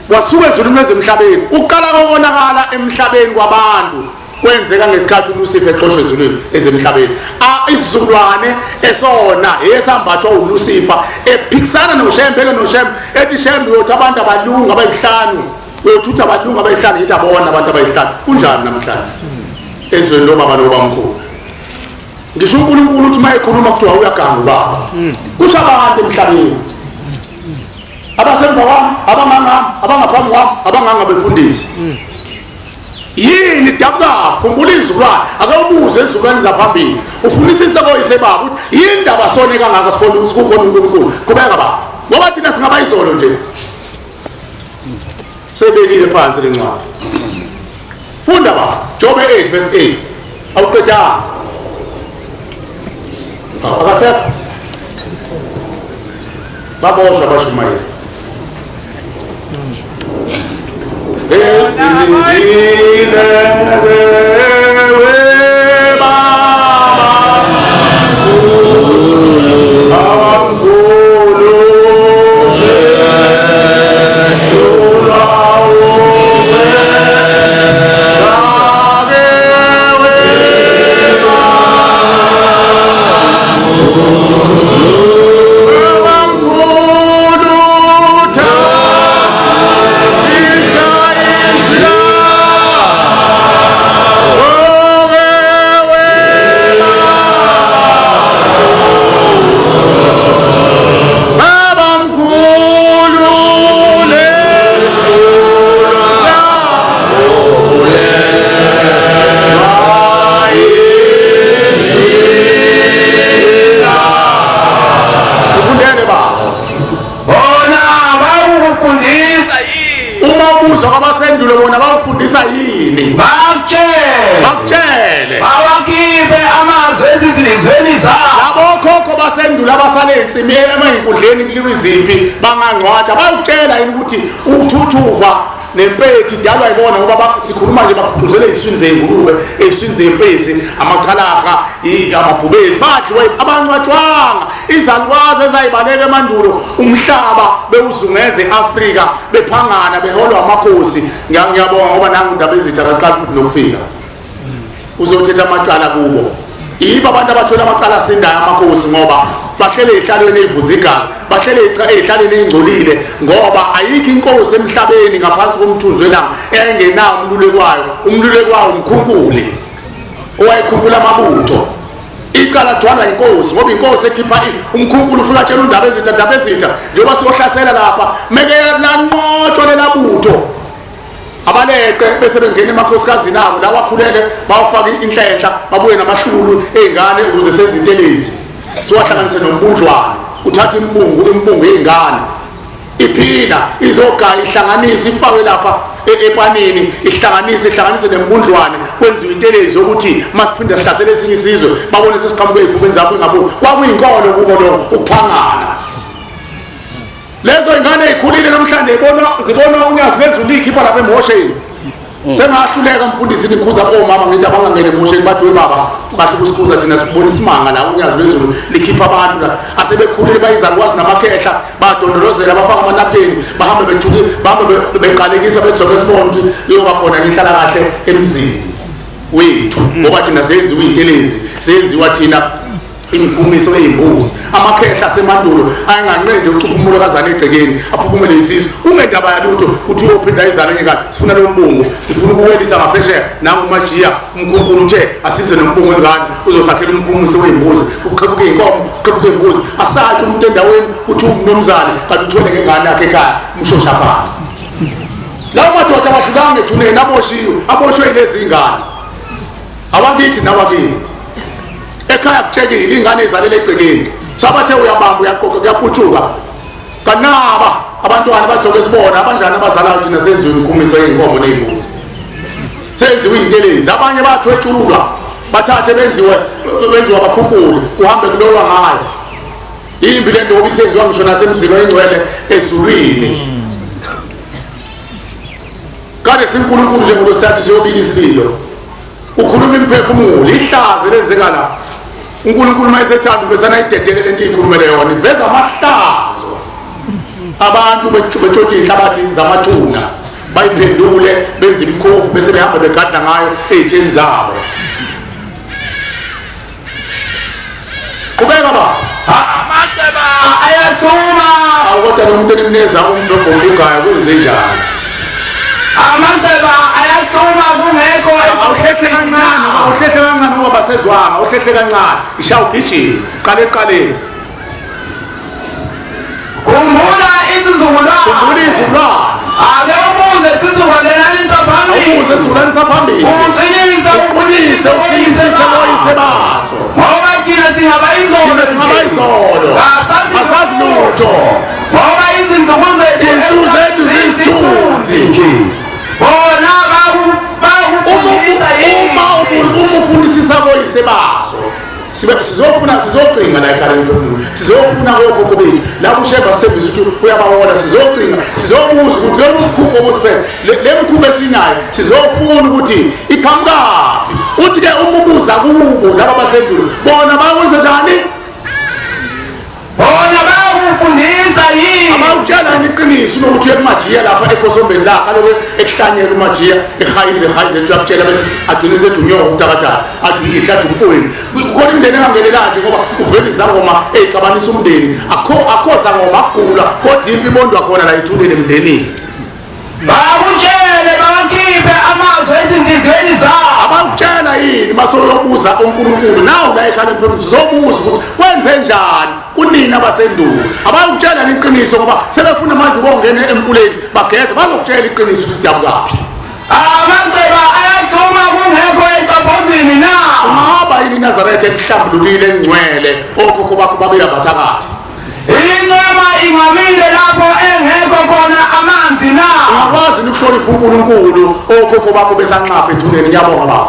Speaker 12: wasuka ezulwini wezemhlabeni. Uqala kokonakala emhlabeni kwabantu Kwenzeka ngesikhathi uLucifer exoshwe ezulwini ezemhlabeni. Isizukulwane esona esambathwa uLucifer ephikisana noShembe noShembe ethi Shembe uyothi abantu abalunga abayisihlanu, uyothi abalunga abayisihlanu, yithi abona abantu abayisihlanu. Kunjani namhlanje ezweni lobaba nobamkhulu? Ngisho uNkulunkulu uthi mayekhuluma kuthiwa uyaganga ubaba. Kusho abantu emhlabeni abasemva kwami, abangangami, abangaphambi kwami, abanganga befundisi. Yini dabuka? Khumbula izizukulwane, akawubuze izizukulwane zaphambili. Ufunisise koyise baba ukuthi yini ndaba sone kangaka sikhona sikukhona uNkulunkulu. Qhubeka baba, ngoba thina singaba izolo nje. Sebekile phansi lencwadi. Funda baba, Job 8 verse 8. Awuqedanga. Akasekho. Baboshwa abashumayeli. Esilizile we baba abamkhulu sehlulwa yini? Bakutshele
Speaker 7: bawakhiphe amazwi ezinhliziyweni zabo.
Speaker 12: Labo khokho basendula abasale ensimini emayinkundleni kuliwa izimpi bangangcwatsha, bayakutshela yini ukuthi uthuthuva nempethi idalwa yibona? Ngoba sikhuluma nje bagqugquzele iziswini zey'ngulube, eziswini zey'mpisi, amachalaha, amabhubesi, badliwe abancwatshwanga. Izalukwazi ezayibaleka emandulo umhlaba bewuzungeze e-Afrika bephangana beholwa amakhosi. Ngiyabonga ngoba nangu indaba ezitha akaqali futhi nokufika uzothetha amacala kubo. Yibo abantu abathola amacala asindayo amakhosi, ngoba bahlele ey'hlalweni ey'vuza igazi, bahlele ey'hlalweni ey'ngcolile, ngoba ayikho inkosi emhlabeni ngaphansi komthunzi welanga eyayingenawo umluleki wayo. Umluleki wayo umkhunkuli owayekhunkula amabutho. Icala thwalwa inkosi, ngoba inkosi ekhipha umkhunkulu ufika atshela undaba ezitha, ndaba ezitha njengoba siyohlasela lapha meke lanqotshwa lelabutho abaleqe bese bengena emakhosikazini abo lawa akhulele bawafaka inhlenhla babuye namahlulu ey'ngane ukuze senze intelezi. Siwahlanganise nombudlwane, uthatha imbungu yey'ngane iphila izogaya ihlanganise ifakwe lapha epanini, ihlanganise nembundlwane, kwenziwe intelezi yokuthi masiphinde sihlasele esinye isizwe babone sesiqhamuke ey'fubeni zabo ingaboni. Kwakuyinkolo kubo lo ukuphangana. Lezo ingane ey'khulile namhlanje zibona unyazi lwezulu liyikhipha lapha emhosheni. Sengahluleka mfundisi nikhuza omama ngithi abangangena emhosheni, bathi we baba kahle ukusikhuza thina sibona isimanga la unyazi lwezulu likhipha abantu la asebekhulile bayizalukwazi namakhehla badondolozela bafaka amanapeni bahambe bethuki bahambe beqalekisa bethi sibona ukuthi iyoba khona nihlala kahle emzini wethu, ngoba thina senziwa iy'ntelezi, senziwa thina imikhumiso eyimbuzi. Amakhehla asemandulo ayenganqendi ukuphumula kazana egcekeni aphuphumele isisu kungendaba yalutho uthi uyophinda izalo enye ngane. Sifuna lo mbungu, sifuna ukuwelisa ngaphesheya. Nangu uMajiya umkhunkulu uthe asize nombungu wengane uzosakhela umkhumiso wey'mbuzi, uqhebuke iy'nkomo, uqhebuke iy'mbuzi. Asatshe umuntu endaweni uthi umnumzane kanti uthwele ngengane yakhe ekhaya umshosha phansi. Lawo madoda awahlulanga ethuneni, aboshiwe, aboshwe yilezi ngane awakithi nawakini. Ekhaya kutshekile ingane izalele egcekeni, sabathe uyabamba uyaqoqa kuyaputshuka kanaba abantwana bazoke sibona abanjani abazalayo thina senziwe imikhumiso yey'nkomo ney'mbuzi, senziwe iy'ntelezi. Abanye bathwetshulwa bathathe benziwe abakhunkuli kuhambe kulowa ngayo. Imbi le nto isenziwa ngisho nasemzini oyingcwele ezulwini. Kade sinkulunkulu njengolosithathu siyobika isililo, ukhuluma imphefumulo, ihlazo lenzeka la. uNkulunkulu uma esethanda ubesana idedele lento ikhulumele yona, iveza amahlazo. Abantu betshontshe inhlabathi zamathuna bayiphendule benze imikhovu bese sebehamba begadla ngayo ey'theni zabo. Qhubeka ba.
Speaker 13: Amaceba ayahluma.
Speaker 12: Kodwa lo muntu enimnikeza umuntu oguqukayo kuze njani?
Speaker 13: Amaceba ayahluma kungekho.
Speaker 12: Awuhlehle kancane, awuhlehle kancane ngoba basezwanga, awuhlehle kancane. Ishaya ugijima, qale eqaleni.
Speaker 13: Khumbula isizukulwane.
Speaker 12: Khumbula isizukulwane.
Speaker 13: Ake ubuze isizukulwane saphambili.
Speaker 12: Ubuze isizukulwane saphambili.
Speaker 13: Uqinise,
Speaker 12: uqinise, uqinisise boyise baso.
Speaker 13: Ngoba thina singabayizolo.
Speaker 12: Thina singabayizolo. Asazi lutho.
Speaker 13: Ngoba izinsuku zethu,
Speaker 12: izinsuku zethu ziyisithunzi.
Speaker 13: Bona bakufundisa yini?
Speaker 12: Uma ufundisisa boyise baso. Sizofuna, sizocinga la ekhaya lomphefumulo, sizofuna okhokho bethu lapho uShembe sithembisa ukuthi uyabawona. Sizocinga, sizobuza ukuthi lo mkhubo obusiphethe, le mkhubo esinayo sizofuna ukuthi iqhamukaphi. Uthi ke uma ubuza kubo laba basendulo, bona bayakwenza njani?
Speaker 13: Bona bayakufundisa yini?
Speaker 12: Abawutshela iqiniso nokuthi uye kuMajiya lapha ekhosombeni lakhe, aloke ekuhlanyela uMajiya ehayize ehayize, uyakutshela bese agcine sethi unyoka ubuthakathaka, athi uyihla, athi umfowenu. Kukhona imindeni engangenelanje ngoba uvela izangoma ey'xabanisa umndeni. Akho zangoma akugula, kodwa impi ibondwa khona la ethuneni emndenini.
Speaker 13: Bakutshele, bawakhiphe amazwi ezinhliziyweni zabo.
Speaker 12: Abakutshela yini masoyobuza uNkulunkulu nawe la ekhaya emphefumulweni? Sizobuza ukuthi kwenze njani kunina abasendulo. Abayokutshela iqiniso ngoba sebefuna manje ukongena emfuleni bageze, bazokutshela iqiniso ukuthi diyabukaphi.
Speaker 13: Amaceba ayahluma kungekho ecaphozini na?
Speaker 12: Ungaba yini iNazaretha elihlambulukile engcwele okhokho bakho babeyabathakathi?
Speaker 13: Incema ingamile lapho engekho khona amanzi na?
Speaker 12: Ungakwazi ukuhlonipha uNkulunkulu okhokho bakho besanxapha ethuneni? Ngiyabonga baba.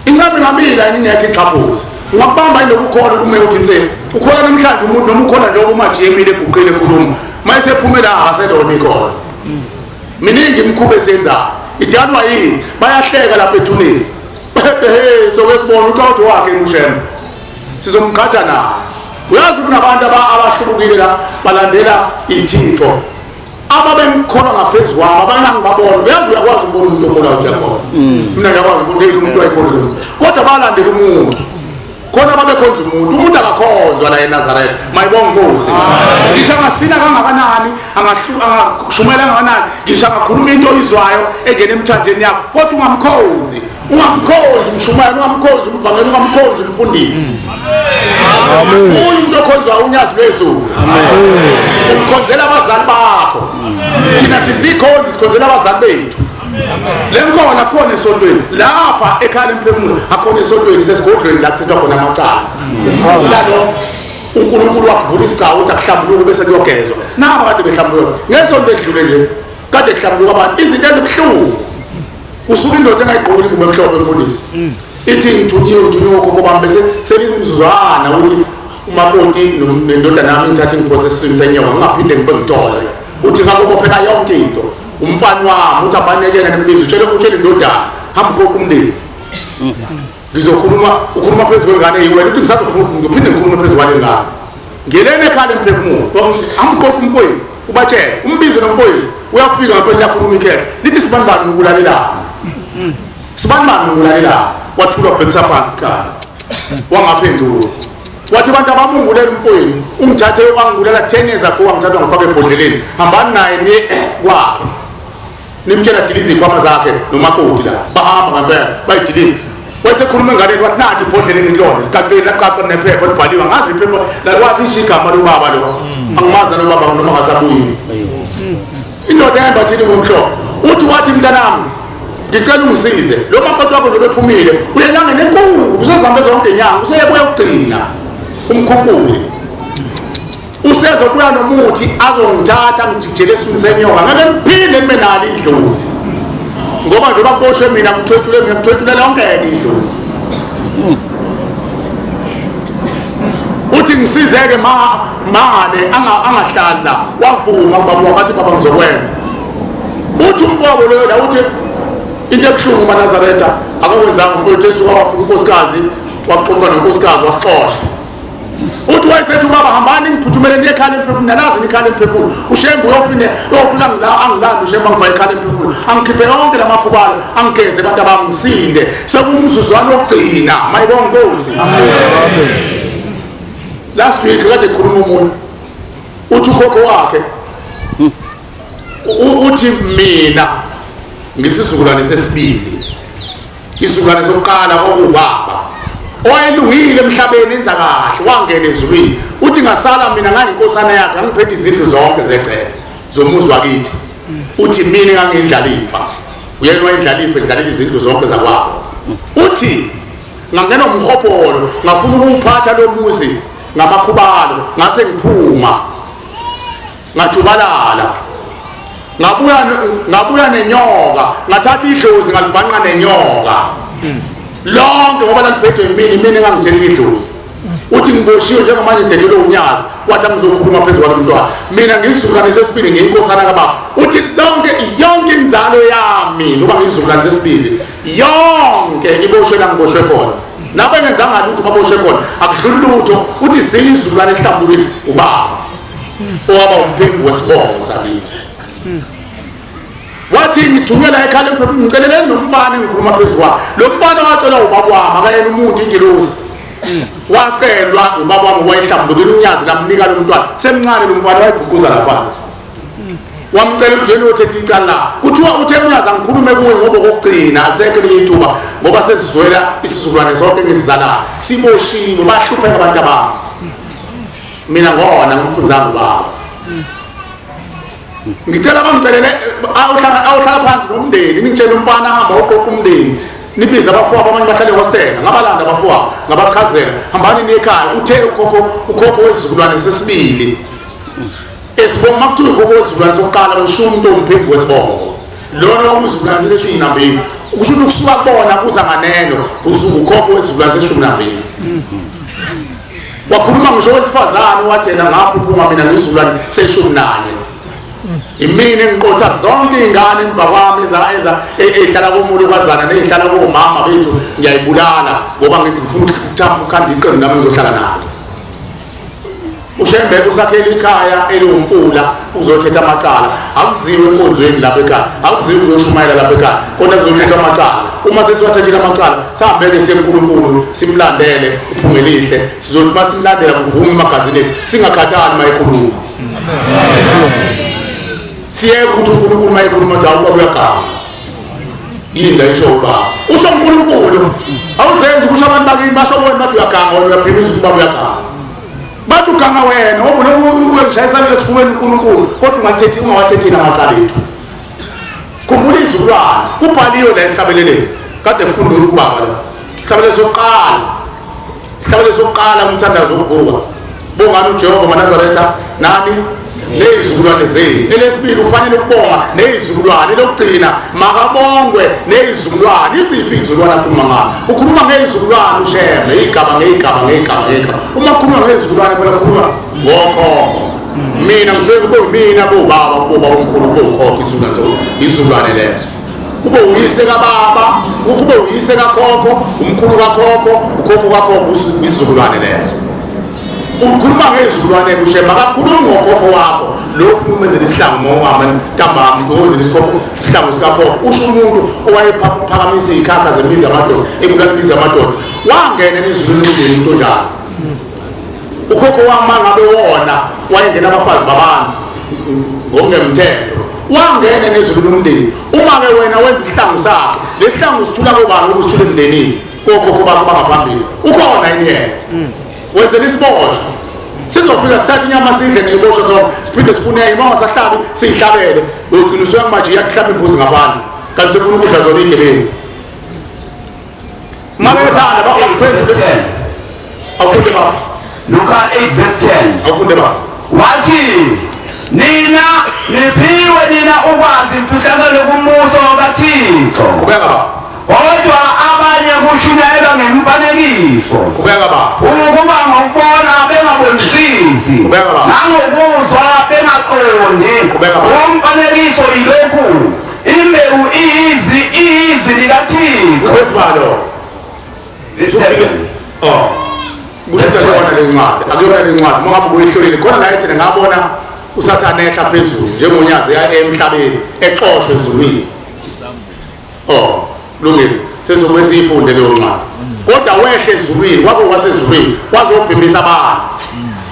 Speaker 12: Incema ingamile ingekho ixhaphozi. Ungakubamba yilokhu ukhona kume uthi nse ukhona namhlanje umuntu noma ukhona njengoba uMajiya emile eguqile ekhuluma, mayesephumela akaselona ikhona. Miningi imikhuba esenzayo idalwa yini? Bayahleka lapha ethuneni. Hey, soke sibona ucawuthi wakhe uShembe sizomqhatha naye. Uyazi kunabantu abahlubukile la balandela ithixo ababemkholwa ngaphezu kwami, abangangibabona. Uyazi uyakwazi ukubona umuntu okholwa ukuthi uyakholwa. Mina ngiyakwazi ukubona umuntu ayikholwa lo, kodwa balandela umuntu khona babekhonza umuntu. Umuntu akakhonzwa la eNazaretha. Mayibonga Nkosi. Ngisho angasina kangakanani, angashumayela kangakanani, ngisho angakhuluma into oyizwayo engena emthanjeni yakho, kodwa ungamkhonzi. Ungamkhonzi umshumayeli, ungamkhonzi umvangeli, ungamkhonzi umfundisi. Uyu umuntu okhonzwa unyazi lwezulu. Umkhonzela abazali bakho. Thina sizikhonzi, sikhonzela abazali bethu. Le nkolo akhona esontweni lapha ekhaya lemphefumulo, akhona esontweni sesigodlweni la kuthethwa khona amacala. Lalo uNkulunkulu wakuvula isigcawu ukuthi akuhlambuluke bese kuyogezwa. Naba kade behlambuluka ngesonto edlule nje, kade kuhlambuluka abantu izinto ezibuhlungu. Usuka indoda engayigqoki ingubo emhlophe mfundisi, ithi ngithunyiwe, ngithunyiwe okhokho bami, bese selimzuzwana ukuthi umakoti nendodana yami ngithathe ngiphose esiswini senyoka ngingaphinde ngibe ngithole. Uthi ngakubopheka yonke into. Umfana wami uthi abanekena nembizo, utshele indodana hamba uqoqa umndeni. Ngizokhuluma, ukhuluma phezu kwengane eyiwena, uthi ngisazokhuluma ngiphinde ngikhulume phezu kwale ngane. Ngelene ekhaya lemphefumulo, amqoqa umfowenu, ubatshele, umbize nomfowenu, uyafika ngempela liyakhuluma ikhehla lithi sibani bani ngikulalelana, sibani bani ngikulalelana. Wathula wabhekisa phansi ekhaya, wangaphendula. Wathi abantu abamngulela umfowenu, ungithathe wangulela 10 years ago, wangithatha ngifaka ebhodleleni, hambani naye niye kwakhe nimtshela diliza iy'khwama zakhe nomakoti la. Bahamba ngempela bayidiliza. Wayesekhuluma enganeni wathi nathi ibhodleleni kulona kanti laqaqa nephepha libhaliwe, ngazi iphepha lalisho igama lobaba lo, angimazi nalobaba noma ngasabuyi. Indoda eyembathile ngomhlophe uthi wathi mntanami ngicela ungisize, lo makoti wakho njengoba ephumile uye elangeni enkulu, usezihambe zonke inyanga, useyebuya ukugcina umkhukhuli, usezobuya nomuthi azongithatha ngijikijele esiswini senyoka, ngeke ngiphinde ngibe nalo idlozi ngoba njengoba kuboshwe mina kuthwethule mina kuthwethule lonke idlozi. Uthi ngisizeke mane angahlali la. Wavuma ubaba wathi baba ngizokwenza. Uthi umfowabo loyo la uthi into ebuhlungu maNazaretha akakwenzanga umfowethu esuka wafika unkosikazi waxoxa nonkosikazi wasixosha. Uthi Uthi wayesethi ubaba hambani ngiphuthumele niye ekhaya lemphefumulo, nalazi nikhaya lemphefumulo. Ushembe uyofine uyofika ngila angilandi ushembe angifake ekhaya lemphefumulo, angikhiphe yonke lamakhubalo, angigeze abantu abamsinde. Sekumzuzwana wokugcina. Mayibonge Nkosi. Amen. Last week kade khuluma umuntu uthi ukhokho wakhe uthi mina ngisizukulwane sesibili, isizukulwane sokuqala kwakubaba owayelungile emhlabeni enza kahle wangena ezulwini. Uthi ngasala mina ngayinkosana yakhe angiphethe izindlu zonke zecebo zomuzi wakithi. Uthi mina ngangindlalifa, uyena wayendlalifa edlalela izindlu zonke zakwabo. Uthi ngangena umhobholo ngafuna ukuwuphatha lo muzi ngamakhubalo, ngase ngiphuma ngajubalala ngabuya nenyoka, ngathatha idlozi ngalibhanqa nenyoka lonke ngoba laliphethwe imini engangithethe idlozi. Uthi ngiboshiwe njengamanje ngidedelwe unyazi, wathi angizokhuluma phezu kwalo mntwana. Mina ngisizukulwane sesibili ngiyinkosana kababa. Uthi lonke yonke inzalo yami njengoba ngisizukulwane sesibili yonke iboshwe la ngiboshwe khona, nabo engenzanga lutho baboshwe khona akudluli lutho. Uthi sinye isizukulwane esihlambulukile ubaba owaba umphembu wesibongo sakithi. Wathi ngithunyela ekhaya ngicelele nomfana engikhuluma phezu kwakhe. Lo mfana wacelwa ubaba wami, akayena umuntu ingilosi. Wacelwa ubaba wami wayehlambulukile unyazi lamnika lo mntwana. Semncane lo mfana wayebhukuza laphansi. Wamcela ukuthi yena othethe icala la. Kuthiwa uthe unyazi angikhulume kuye ngoba kokugcina akusekho elinye ithuba ngoba sesizwela isizukulwane sonke engisizalayo. Siboshiwe bahlupheka abantu abami. Mina ngona ngimfunzanga ubaba. Ngicela bamcelele awuhlala phansi nomndeni, ningitshele umfana ahamba uqoqa umndeni, nibize abafowabo abanye bahlale ehostela, ngabalanda abafowabo ngabachazela hambani niye ekhaya. Uthe ukhokho wesizukulwane sesibili esibongo, makuthiwa ukhokho wesizukulwane sokuqala usho umuntu owumphembu wesibongo, lona wesizukulwane seshumi nambili kusho ukuthi kusuka kubona kuza nganeno usuke ukhokho wesizukulwane seshumi nambili. Wakhuluma ngisho wesifazane wathi yena ngaphuphuma mina ngesizukulwane seshumi nane. Imina engiqotha zonke iy'ngane emva kwami ey'hlala komulukwazana ney'hlala komama bethu ngiyayibulala ngoba ngifuna ukukhanda iqembu nami ngizohlala nalo. Ushembe usakhela ikhaya eliwumfula uzothetha amacala. Akuziwe enkonzweni lapha ekhaya, akuziwe uzoshumayela lapha ekhaya, kodwa kuzothetha amacala. Uma sesiwathethile amacala sihambeke siye kuNkulunkulu simlandele uphumelihle. Sizothi uma simlandela kuvume emagazini ethu singakhathali uma ekhuluma. Siyeke ukuthi uNkulunkulu uma ekhuluma athi awubaba uyaganga. Yini la isho ubaba? Usho uNkulunkulu. Awuzenzi kusho abantu bakini basho bona bathi uyaganga wena uyaphimisa ubaba uyaganga. Bathi uganga wena ngoba uyangishayisana esifubeni uNkulunkulu kodwa ungathethi ungawathethini amacala ethu. Khumbula izizukulwane kubhaliwe la esihlabeleleni kade kufundwe ubaba la. Isihlabelelo sokuqala. Isihlabelelo sokuqala umthandazo wokuvuka. Bongani uJehova maNazaretha nani nezizukulwane zenu. Elesibili ufanele ukubonga nezizukulwane. Elokugcina makabongwe nezizukulwane. Iziphi izizukulwane akhuluma ngazo? Ukhuluma ngezizukulwane uShembe, igaba ngegaba ngegaba ngegaba. Uma ukhuluma ngezizukulwane phela ukhuluma ngokhokho. Mina ngifike kube mina bobaba bobaba omkhulu bokhokho isizukulwane isizukulwane leso. Kube uyise kababa, kube uyise kakhokho, umkhulu kakhokho, ukhokho kakhokho isizukulwane leso. Ukhuluma ngezizukulwane kuShembe, akakhulumi ngokhokho wakho. Lo ufuna umenzela isihlangu ngohamba ntambama ngozela isikhokho isihlangu sikakhokho. Usho umuntu owayephakamisa izikhakha zemizi yamadoda, ebulala imizi yamadoda. Wangena ezulwini umndeni umuntu onjalo. Ukhokho wami ngabe wona wayengena abafazi babantu ngokungemthetho. Wangena ezulwini umndeni. Uma ke wena wenza isihlangu sakhe, lesihlangu usithula kobani ukuthi usithule emndenini kokhokho bakho bangaphambili. Ukhona yini yena? Wenzela isiboshwa. Sizofika sithathe inyama sidle neziboshwa sonke, siphinde sifune enye, uma ungasahlabi siyihlabele. Uyogcina usuya kumajiya kuhlaba imbuzi ngaphandle kanti sefuna ukudla zona iy'gebengu. Uma bethanda bakuphendule. Awufunde baba.
Speaker 13: Luka 8:10.
Speaker 12: Awufunde baba.
Speaker 13: Wathi nina niphiwe nina ukwazi imfihlakalo kumbuso kaThixo.
Speaker 12: Qhubeka baba.
Speaker 13: Kodwa abanye kushunyayelwa ngemifanekiso.
Speaker 12: Qhubeka baba.
Speaker 13: Ukuba ngokubona bengabonisisi.
Speaker 12: Qhubeka baba.
Speaker 13: Nangokuzwa bengaqondi.
Speaker 12: Qhubeka baba.
Speaker 13: Umfanekiso yilokhu. Imbewu iyizwi likaThixo.
Speaker 12: Wesibalo.
Speaker 13: 7.
Speaker 12: Oh. Kusho ukuthi akuyona le ncwadi, akuyona le ncwadi. Uma ngabe uyihlolile khona la ethi ngabona uSathane ehla phezulu njengonyazi emhlabeni exoshwe ezulwini. Oh, lungile. Sezobe siyifunde leyo ncwadi. Kodwa wehle ezulwini, kwako wasezulwini, wazobhimbisa abantu.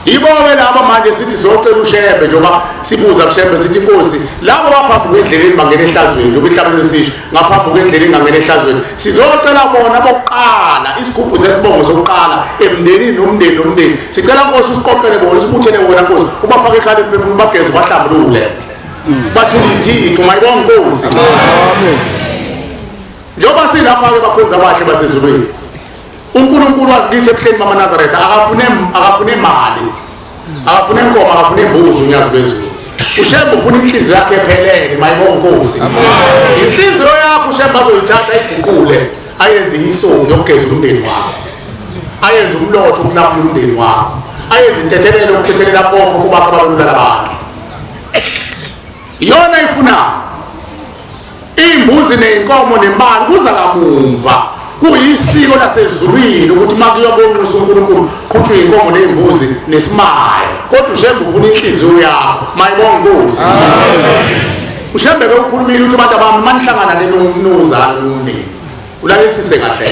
Speaker 12: Yibo-ke laba manje sithi socela uShembe njengoba sibuza kuShembe sithi inkosi labo baphambi kwendleleni bangena ehlazweni njengoba ihlabelo esisho ngaphambi kwendleleni bangena ehlazweni sizocela bona bokuqala isigubhu sesibongo sokuqala emndenini nomndeni nomndeni sicela nkosi usiqoqele bona usibuthele bona nkosi ubafake ekhala emphefumulweni bageze bahlambulule bathule ithixo mayibonge nkosi. Njengoba silapha-ke bakhonzi abahle basezulwini uNkulunkulu wasiletha ebuhleni bamaNazaretha akafune imali akafune inkomo akafune imbuzi unyazi lwezulu. uShembe ufuna inhliziyo yakhe ephelele mayibonge inkosi. Inhliziyo yakho uShembe azoyithatha iguqule ayenze isongo yokugeza umndeni wakho, ayenze umlotho ukulapha umndeni wakho, ayenze intethelelo ukuthethelela bonke kubakho ababulala abantu. Iyona ifuna imbuzi neyinkomo nemali kuza kamumva. Kuyisiko lasezulwini ukuthi makuyobonxusa uNkulunkulu qhutshwe inkomo nezimbuzi nesimaya, kodwa uShembe ufuna inhliziyo yakho mayibonge inkosi. uShembe ke ukhulumile ukuthi abantu abami manihlangana lenomnuzana nomndeni ulalelisise kahle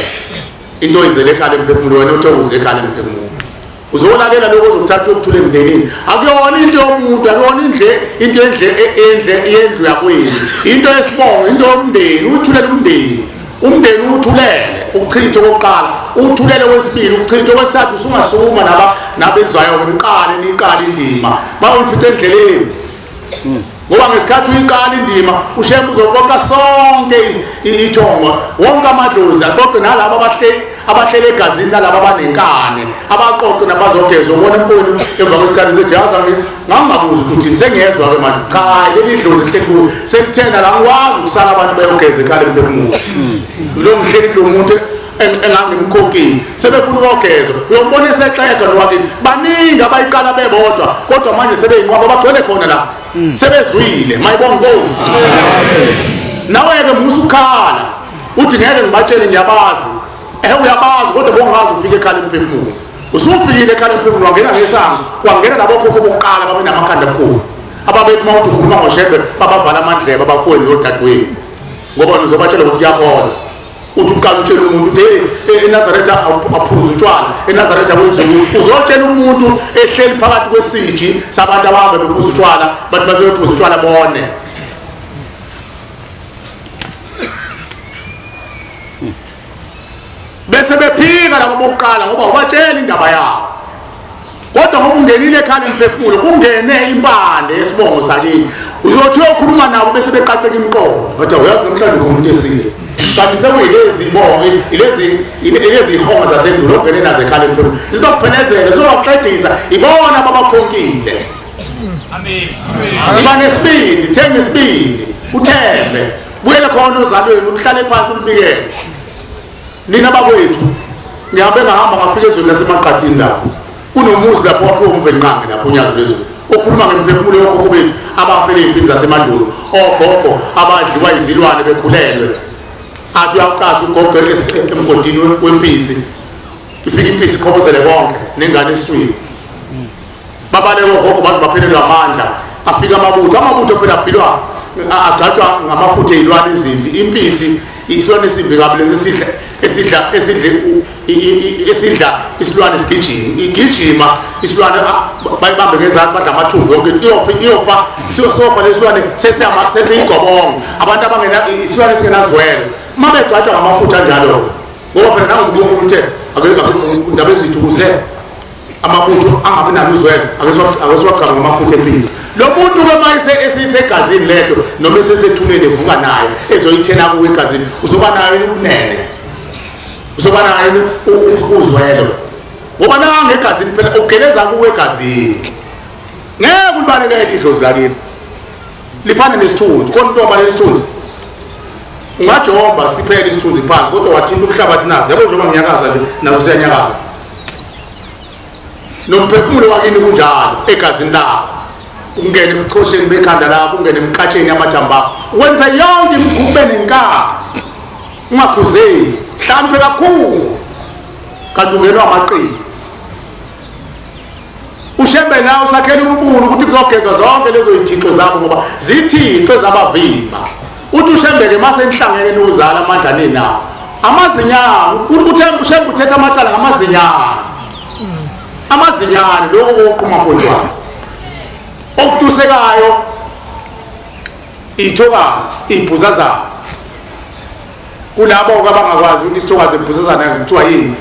Speaker 12: into izele ekhaya emphefumulo wena uthokoze ekhaya emphefumulo uzolalela lokho ozokuthatha ukuthula emndenini. Akuyona into yomuntu, akuyona indle into endle yendlu yakwenu, into yesibongo, into yomndeni. Uthulele umndeni, umndeni uthulele ukuchitha okokuqala, uthulele kwesibili, ukuchitha okwesithathu. Usungasukuma nabezwayo niqale niqale indima bawufice endleleni, ngoba ngesikhathi uyiqala indima uShembe uzoqoqa sonke ithongo wonke amadlozi aqoqe nalabo abahlele egazini nalabo abanenkane abaqoqe nabazogeza. Ubona emfowenu emva kwesikhathi sethi yazi ngangingabuzi ukuthi sengiyezwa-ke manje, cha leli dlozi lihleli kuyo sekuthena la ngikwazi ukusala abantu beyogeza ekhaya emphefumulo lo ngihleli kulo muntu engangimkhokhile sebefuna ukogezwa. Uyombona esexega nowakini baningi abayiqala bebodwa kodwa manje sebeyinqwaba bagcwele khona la sebezwile mayibonge inkosi. Nawe-ke musa ukukhala uthi ngeke ngibatshele ngiyabazi. Uyabazi kodwa bongazi ufike ekhaya emphefumulo. Usufikile ekhaya emphefumulo wangena ngesango wangena nabokhokho bokuqala babenamakhanda amakhulu ababethi uma uthi ukhuluma ngoShembe babavala amandlebe abafowenu nodadewenu ngoba uzobatshela ukuthi kuyakholwa. Uthi uqala utshela umuntu uthi hey eNazaretha aphuza utshwala, eNazaretha kwenziwa. Uzotshela umuntu ehleli phakathi kwesiji sabantu abahambe bephuza utshwala bathi basebephuza utshwala bone. Bese bephika labo bokuqala ngoba ubatshela indaba yabo. Kodwa ngoba ungenile ekhaya emphefumulo kungene impande yesibongo sakini uzothi uyokhuluma nabo bese beqaqeka imiqondo bathi uyazi namhlanje umuntu esile kanti sekuyilezi ibongo ilezi ihonga zasendulo ongene nazo ekhaya emphefumulo zizokuphelezela zizobaxegisa ibona ababakhonkile. Amen. Iba nesibindi, thenga isibindi uthembe buyele khona ozalweni uhlale phansi ulibikele. Nina bakwethu ngihambe ngahamba ngafika ezweni lasemaqadini lapho kunomuzi lapho wakhiwe uMvelinqangi lapho unyazi lwezulu okhuluma ngemphefumulo yokhokho bethu abafele ey'mpini zasemandulo, ogogo abadliwa izilwane bekhulelwe. Athi uyawucasha ugogo emgodini wempisi, ifike impisi ikhobozele konke nengane eswini. Babaleke ogogo baze baphelelwe amandla. Afika amabutho, amabutho phela aphilwa agcatshwa ngamafutha ey'lwane ezimbi. Impisi isilwane esimbi kabi lesi esidla isilwane sigijima igijima isilwane bayibambe ngezandla badla amathumbu yonke iyofa siyosofa lesilwane sesiyigobongo. Abantu abangena isilwane singenazwelo uma begcatshwa ngamafutha njalo ngoba phela nangoMkulunkulu uthe indaba ezithu kuze amabutho angabi nalo uzwelo ake siwagcabe ngamafutha empisi. Lo muntu ke uma esesegazini lento noma esesethuneni evuka nayo ezoyithela kuwe egazini uzoba nayo ubunene, uzoba nayo uzwelo ngoba nange egazini phela ugeleza kuwe egazini. Ngeke ulibalekele idlozi lakini lifana nesithunzi. Khona into obaleka isithunzi ungajomba siphele isithunzi phansi kodwa wathinta umhlabathi nazo yabo njengoba nginyakaza nje nazo siyanyakaza. Nomphefumulo wakini kunjalo egazini lakho ungene emchosheni bekhanda lakho ungene emqatsheni yamathambo akho wenza yonke imikhuba nenkani ungakhuzeli mhlampe kakhulu kanti ungenwa amaqili. Ushembe nawe usakhela umfula ukuthi kuzogezwa zonke lezo zithixo zabo ngoba zithixo ezabavimba. Uthi ushembe ke mase nihlangene nozala amandla ninawo. Amazinyane, uthe ushembe uthetha amacala ngamazinyane. Amazinyane lokho kokuqhuma mpontwana. Okutusekayo ithokazi, ibhuzazana. Kulabo abangakwazi ukuthi isithokazi ibhuzazana kuthiwa yini?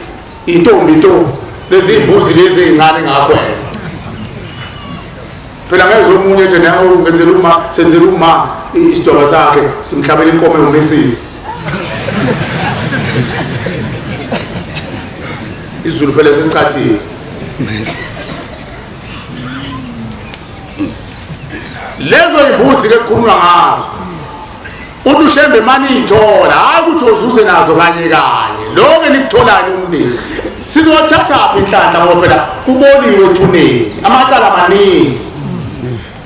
Speaker 12: Intombi intombi. Lezi imbuzi lezi ezincane ngakho. Phela ngeze omunye nje nawe ungenzela uma senzela uma isidwaba sakhe simhlabela inkomo ewumesisi. Izulu phela sesichathile. Lezo imbuzi ke kukhulunywa ngazo. Uthi ushembe mani ithola, hayi ukuthi uzuze nazo kanye kanye. Lokho nikutholayo umndeni. Sizothatha phi inhlanhla ngoba phela kuboliwe ethuneni. Amacala maningi.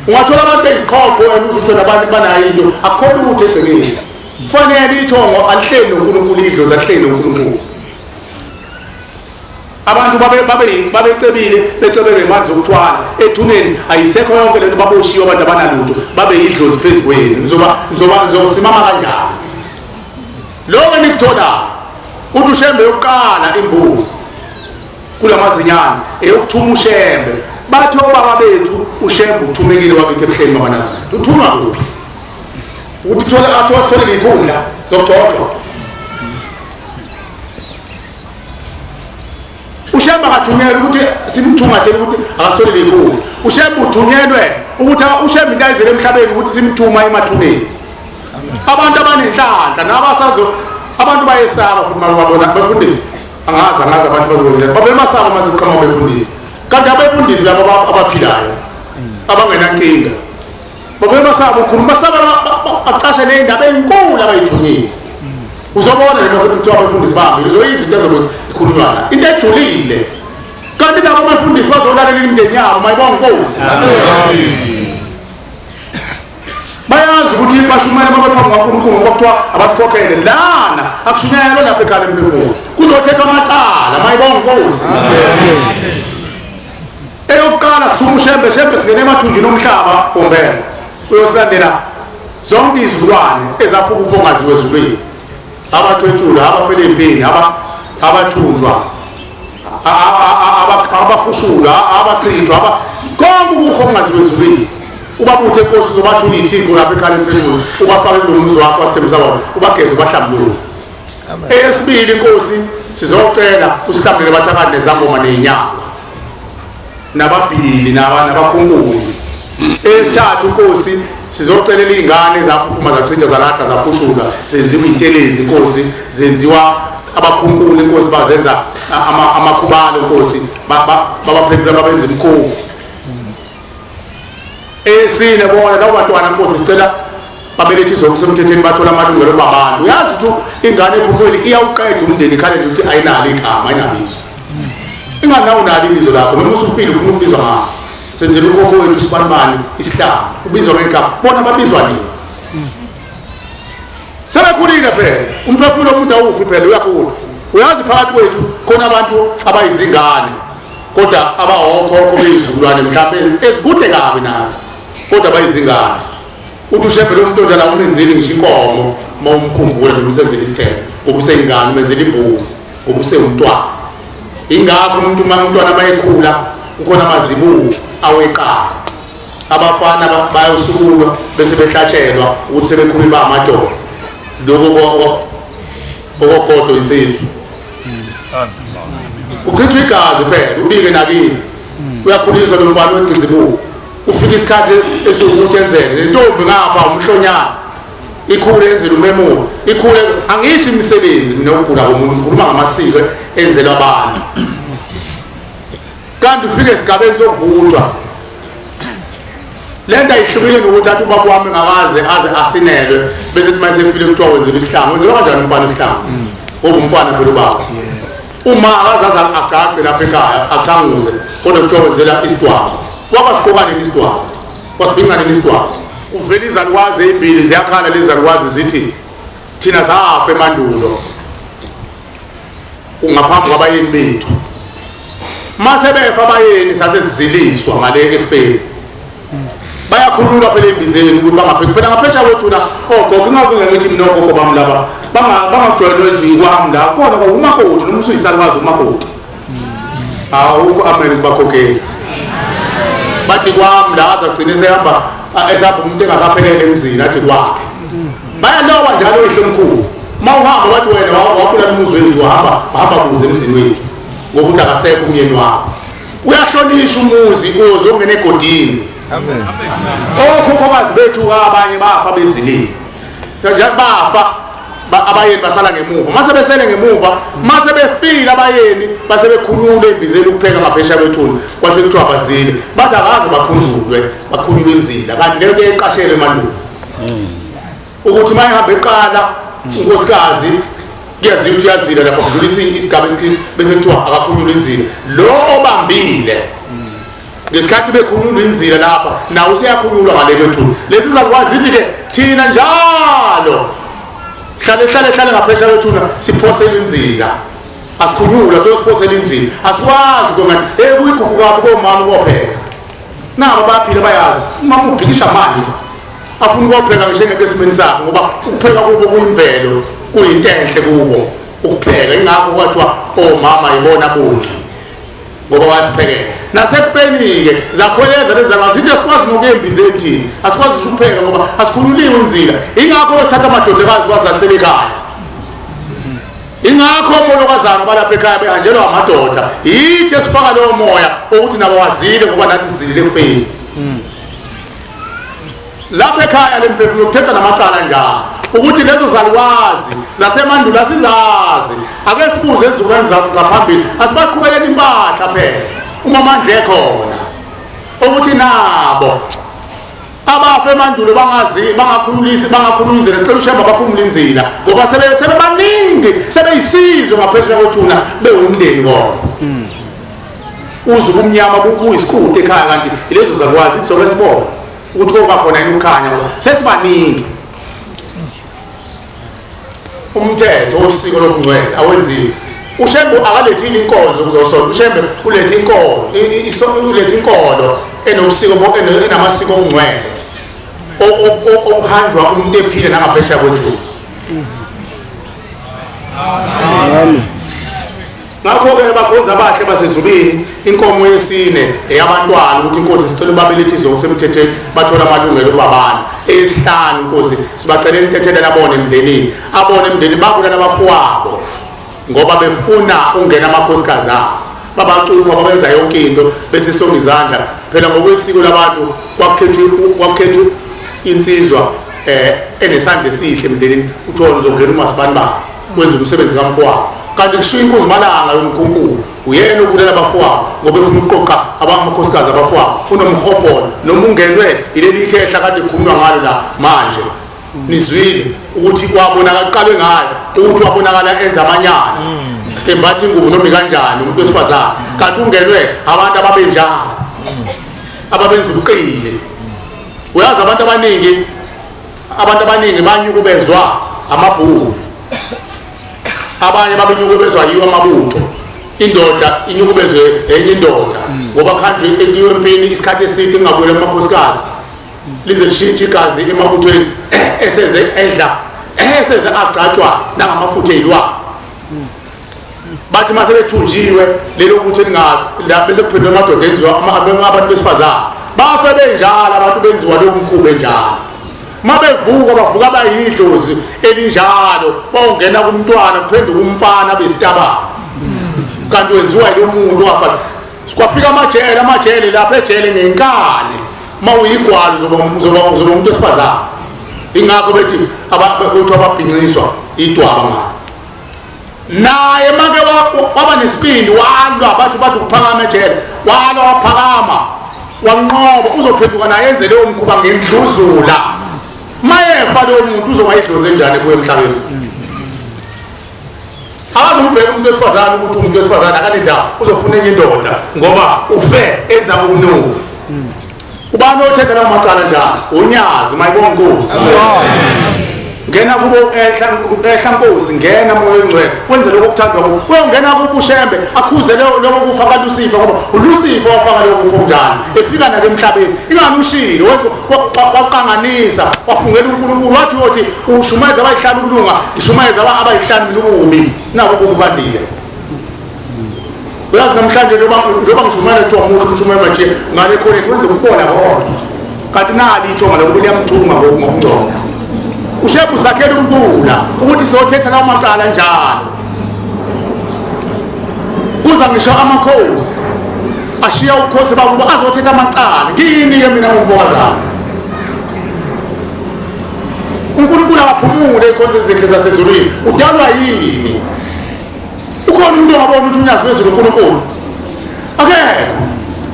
Speaker 12: Ungathola abantu beziqoqo wena uzothola abantu banayo into akukho ukuthi egcekeni. Kufanele ithongo alihleli noNkulunkulu, idlozi alihleli noNkulunkulu. Abantu babecebile becebe ngemali zokuthwala ethuneni ayisekho yonke lento, baboshiwe abantu abanalutho babe yidlozi phezu kwenu. Ngizosimama kanjani? Lokho enikuthola uthi ushembe yokuqala imbuzi kulamazinyane eyokuthuma ushembe. Bathi obaba bethu ushembe uthumekile wakithi ebuhleni bakwaNazaretha. Uthuma kuphi? Ukuthi thole athi wasithole ikhundla zokugcotshwa. Ushembe akathunyelwe ukuthi simthungathele ukuthi akasithole ikhundla. Ushembe uthunyelwe ukuthi ushembe into ayizele emhlabeni ukuthi simthuma emathuneni. Abantu abanenhlanhla nabasazo abantu bayesaba futhi mababona befundisi. Angazi abantu bazokwenzela. Babemasaba masiqhamuka befundisi. Kanti abefundisi labo abaphilayo abangenankinga babemasaba ukukhuluma, basaba bacashe ney'ndaba ey'nkulu abayithunyile. Uzobona nje mase kuthiwa abefundisi bahambile, uzoyizwa into ezobe ikhulunywa la, into ejulile. Kanti labo abefundisi bazolalela imindeni yabo, mayibonge Nkosi. Bayazi ukuthi bashumayela baphambi kwaNkulunkulu ngoba kuthiwa abasikhokhele lana, akushunyayelwa lapha ekhaya emphefumulweni, kuzothethwa amacala, mayibonge Nkosi. Eyokuqala sithuma ushembe, shembe singene emathunjini omhlaba bombela uyosilandela zonke izizukulwane ezafuka ufongaziwe ezulwini, abathwetshulwa, abafele empini, abathunjwa, abahushulwa, abachithwa, konke ukufa okungaziwe ezulwini. Ubabuthe Nkosi, uzobathula iy'thixo lapha ekhaya emphefumulweni, ubafake kulo muzi wakho wasithembisa wona, ubageze ubahlambulule. Eyesibili Nkosi, sizocela usihlambulele bathakathi nezangoma ney'nyanga nababhili nabakhunkuli. Esithathu Nkosi, sizocelela iy'ngane ezaphuphuma zachitha zalahla zaphushuka zenziwa iy'ntelezi Nkosi, zenziwa abakhunkuli Nkosi, bazenza amakhubalo Nkosi, babaphendula babenza imikhovu. Esine bona labo bantwana Nkosi sicela babelethe zokusemthethweni bathola amalungelo babantu. Uyazi ukuthi ingane ephuphumile iyawuqeda umndeni ikhalele ukuthi ayinalo igama, ayinabizo. Ingane nawo unalo ibizo lakho, noma usufile ufuna ukubizwa ngalo. Senzela ukhokho wethu usibanibani isihlalo, ubizwa ngegama, bona babizwa nini? Sebekhulile phela, umphefumulo womuntu awufi phela, uyakhula. Uyazi phakathi kwethu khona abantu abayizingane kodwa abawokhokho beyizukulwane mhlawumbe ezikude kabi nathi, kodwa bayizingane. Uthi ushembe lo muntu onjalo awumenzeli ngisho inkomo uma umkhumbula noma umsenzela isithelo, ngoba useyingane, umenzela imbuzi ngoba usewumntwana. Ingakho umuntu uma umntwana mayekhula kukhona amazibuko aweqala. Abafana bayosukulwa bese behlatshelwa ukuthi sebekhulile ba amadoda. Lokho okogodo insizwa. Uchithwa igazi phela, ubike nakini. Uyakhuliswa lo mfana wencizibuko. Ufika isikhathi esiwukuthi enzele nentombi ngapha umhlonyana ikhule enzele umemulo, ikhule. Angisho imisebenzi mina ukugula komuntu, ngikhuluma ngamasiko enzelwa abantu. Kanti ufike esigabeni sokuvuthwa. Lento ayihlukile nokuthi athi ubaba wami ngakaze aze asinelwe bese kuthi mase efile kuthiwa wenzela isihlangu. Wenziwa kanjani umfana isihlangu? Ngoba umfana phela ubaba. Uma akazaze agcagce lapha ekhaya achanguze kodwa kuthiwa wenzela isidwaba. Wabasigqoka nini isidwaba? Wasibhinca nini isidwaba? Kuvela izalukwazi ezimbili ziyakhala lezi zalukwazi zithi thina safa emandulo ngaphambi kwabayeni bethu. Mase befa abayeni sase siziliswa ngale ekufeni. Bayakhululwa phela embizeni ukuthi bangapheki phela ngaphesha kwethu la ogogo ingakho ngithi mina ogogo bami laba bangajwayelwe nje kwami la khona kwa umakoti noma usuyisalukazi umakoti awukho amele kubakhokheli bathi kwami la azagcina esehamba esapha umuntu engasaphelele emzini athi kwakhe bayaloba njalo ihle omkhulu uma uhamba bathi wena wakhula umuzi wethu wahamba kuze emzini wethu ngoba uthi akasekho umyeni wakho uyahlonishwa umuzi uzongena egodini. Amen. Okhokhokazi bethu abanye bafa bezilile. Njalo bafa abayeni basala ngemuva. Mase besele ngemuva, mase befile abayeni base bekhulule embizeni ukupheka ngaphesha kwethuna. Kwase kuthiwa bazile. Bathi akaze bakhunjulwe, bakhululwe inzila. Kanti leyo kuyayiqashelwe emandulo. Ukuthi mayihamba eqala unkosikazi kuyaziwa ukuthi uyazila lapho kudlulisa isigaba esikhulu bese kuthiwa akakhululwe inzila. Lo obambile ngesikhathi bekhululwa inzila lapha nawe useyakhululwa ngale kwethu lezi zakwazi ithi ke thina njalo hlale hlale hlale ngaphesha kwethuna siphosela inzila asikhulula siphosela inzila asikwazi kongani kuyigugu kabi komama kopheka nabo baphila bayazi umama ubhikisha manje afuna ukupheka ngisho ngeke esimeni sakhe ngoba ukupheka kubo kuyimvelo kuyinto enhle kubo ukupheka ingakho kwathiwa omama ibona bodli ngoba bayasiphekela nasekufeni-ke zakhweleza lezi zalwazi into asikwazi nokuya embizeni thina asikwazi ukupheka ngoba asikhululiwe inzila ingakho sithatha amadodakazi wazalisele ekhaya ingakho omolokazana balapha ekhaya behanjelwa amadoda yithi esifaka lowo moya ukuthi nabo wazile ngoba nathi sizilile ekufeni lapha ekhaya le mphefumulo kuthetha namacala njalo ukuthi lezo zalwazi zasemandulo asizazi ake sibuze ezizukulwane zaphambili asibaqhubeleni impahla phela uma manje ekhona ukuthi nabo abafe emandulo bangazi bangakhululisi bangakhululizela sicela ushemba baphumule inzila ngoba sebebaningi sebeyisizwe ngaphesheya kwethuna bewumndeni kona uze ubumnyama buyisikhuthe ekhaya kanti lezo zalwazi kuzobe sibona ukuthi koba khona yini ukukhanya ngoba sesibaningi umthetho osiko lobungcwele awenziwe uShembe akalethile inkonzo kuzosonto uShembe ulethe inkolo ulethe inkolo enosiko enamasiko obungcwele okuhanjwa umuntu ephile nangaphesheya kwethu. Amen. Ngakho-ke bakhonza abahle basezulwini inkomo yesine eyabantwana ukuthi inkosi sicela ubabelethi zokusemthethweni bathola amalungelo kubabani. Eyesihlanu inkosi sibacelela intethelelo abone emndenini abone emndenini babulala abafowabo ngoba befuna ungena amakhosikazi abo babacupha babenza yonke into bese songa izandla phela ngokwesiko labantu kwakukhethwa insizwa enesandla esihle emndenini kuthiwa uzongena umasibani babo wenza umsebenzi kamfowabo kanti kushiya inkunzi malanga yomkhunkulu uyena obulala abafowabo ngoba efuna ukuqoqa abamakhosikazi abafowabo unomhobholo noma ungenwe yileli ikhehla kade kukhulunywa ngalo la manje nizwile ukuthi kwabonakala kuqalwe ngayo ukuthi wabonakala enza amanyala embatha ingubo noma kanjani umuntu wesifazane kanti ungenwe abantu ababenjalo ababenza ubuqili. Uyazi abantu abaningi banyukubezwa amabhuku abanye babenyukubezwa yiwo amabutho indoda inyukubezwe enye indoda ngoba khanjwe ekuyiwe empini isikhathi eside kungabuyeli amakhosikazi lize lishintshe igazi emabuthweni eseze edla eseze agcatshwa nangamafutha eyilwane bathi mase bethunjiwe lelo butho elinga bese kuphendulwa amadoda enziwa abantu besifazane bafe benjalo abantu benziwa lowo mkhuba enjalo mabevuka bavuka bayidlozi elinjalo bawungena kumntwana kuphenduka umfana besitabana kanti wenziwa yilo muntu wafana. Kwafika amajele lapha ejele ngenkani mawuyigwalo uzoba umuntu wesifazane ingakho bethi abantu ababhinciswa idwaba ngalo naye make waba nesibindi walwa bathi ukuphakama ejele walwa waphakama wanqoba uzophenduka naye enze leyo mkhuba ngendluzula mayefa lowo muntu uzoba idlozi enjani kuye emhlabeni. Akazumbheka umuntu wesifazane ukuthi umuntu wesifazane akanendawo uzofuna enye indoda ngoba ufe enza ukunuka. Ubani othetha lawo macala njalo? Unyazi mayibonga inkosi. Ngena kubo ehla Nkosi, ngena Moya oNgcwele, wenze lokho okuthandwa kuwe. Uyongena kubo uShembe akhuze lokho kufa kaLusifa, ngoba uLusifa wafaka lokho kufa kunjani efika nake emhlabeni. Ingani ushilo waqanganisa wafungela uNkulunkulu wathi uyothi ushumayeza abayihlanu ukulunga, ngishumayeza abayihlanu mina ububi. Nako kubandile. Uyazi namhlanje njengoba ngishumayela kuthiwa muhle umshumayela manje ngale khoneni wenze ukubona konke. Kanti nali ithonga lokuba liyamthunga ngokungcola. uShembe usakhela umkhula ukuthi sothetha lawo macala njalo. Kuza ngisho amakhosi ashiya ubukhosi babo azothetha amacala. Ngiyini-ke mina umfokazana? uNkulunkulu akaphumule ikhonzo ezinhle zasezulwini. Udalwa yini? Ukhona umuntu ongabona ukuthi unyazi phezulu uNkulunkulu? Akekho.